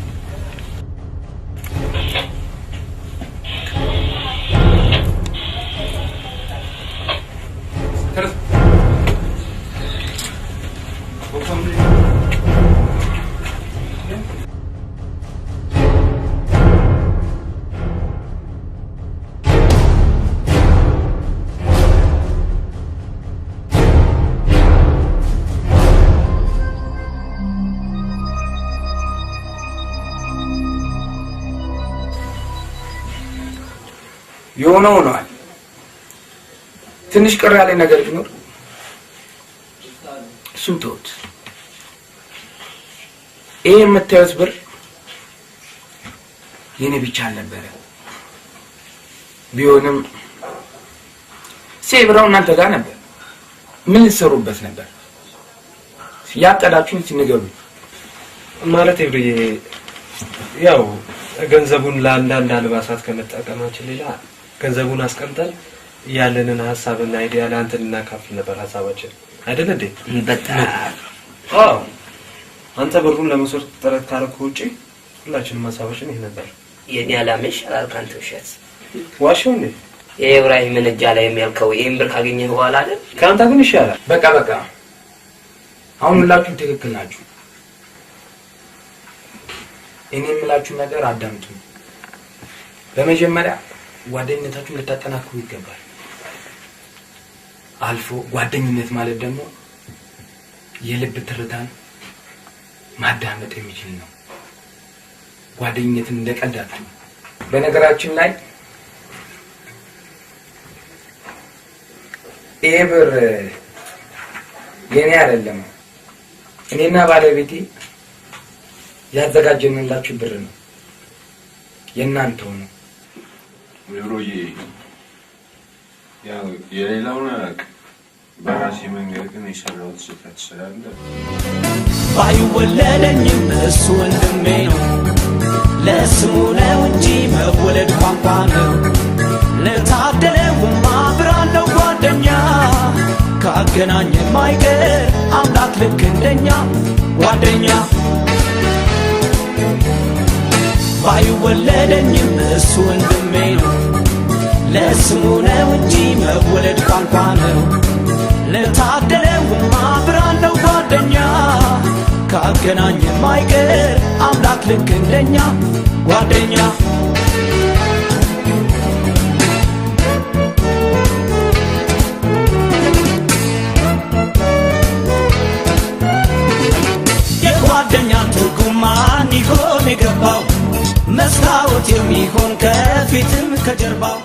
ተነስ። የሆነ ሆኗል። ትንሽ ቅር ያለኝ ነገር ቢኖር እሱን ተውት። ይሄ የምታዩት ብር የኔ ብቻ አልነበረ። ቢሆንም ሴብራው እናንተ ጋር ነበር። ምን ልትሰሩበት ነበር? ያቀዳችሁን ንገሩኝ። ማለት ኤብርዬ፣ ያው ገንዘቡን ለአንዳንድ አልባሳት ከመጠቀማችን ሌላ ገንዘቡን አስቀምጠን ያለንን ሀሳብና idea ለአንተ ልናካፍል ነበር ሀሳባችን፣ አይደል እንዴ? በጣም። አዎ፣ አንተ ብሩን ለመውሰድ ጥረት ካደረኩ ውጪ ሁላችንም ሀሳባችን ይህ ነበር። የኔ ዓላማ ይሻላል ከአንተ ውሸት። ዋሸው እንዴ? የኢብራሂምን እጅ ላይ የሚያልከው ይህን ብር ካገኘህ በኋላ አይደል? ከአንተ ግን ይሻላል። በቃ በቃ፣ አሁን ሁላችሁም ትክክል ናችሁ። እኔ የምላችሁ ነገር አዳምጡ። በመጀመሪያ ጓደኝነታችሁን ልታጠናክሩ ይገባል። አልፎ ጓደኝነት ማለት ደግሞ የልብ ትርታን ማዳመጥ የሚችል ነው። ጓደኝነትን እንደ ቀልድ አትዩ። በነገራችን ላይ ይሄ ብር የኔ አይደለም። እኔና ባለቤቴ ያዘጋጀንላችሁ ብር ነው፣ የእናንተው ነው። ብሮዬ፣ ያው የሌላውን አላውቅም። በራሴ መንገድ ግን የሰራሁት ስህተት ስላለ ባይወለደኝም እሱ ወንድሜ ነው። ለስሙ ነው እንጂ መወለድ ቋንቋ ነው። ለታደለውማ ብራለው ጓደኛ፣ ካገናኘን ማይቀር አምላክ ልክ እንደኛ ጓደኛ። ባይወለደኝም እሱ ወንድሜ ነው። ለስሙ ነው እንጂ መወለድ ቋንቋ ነው። ለታደለውማ ብራለው ጓደኛ፣ ካገናኘን ማይቀር አምላክ ልክ እንደኛ ጓደኛ። የጓደኛ ትርጉም ማን ይሆን የገባው? መስታወት የሚሆን ከፊትም ከጀርባው።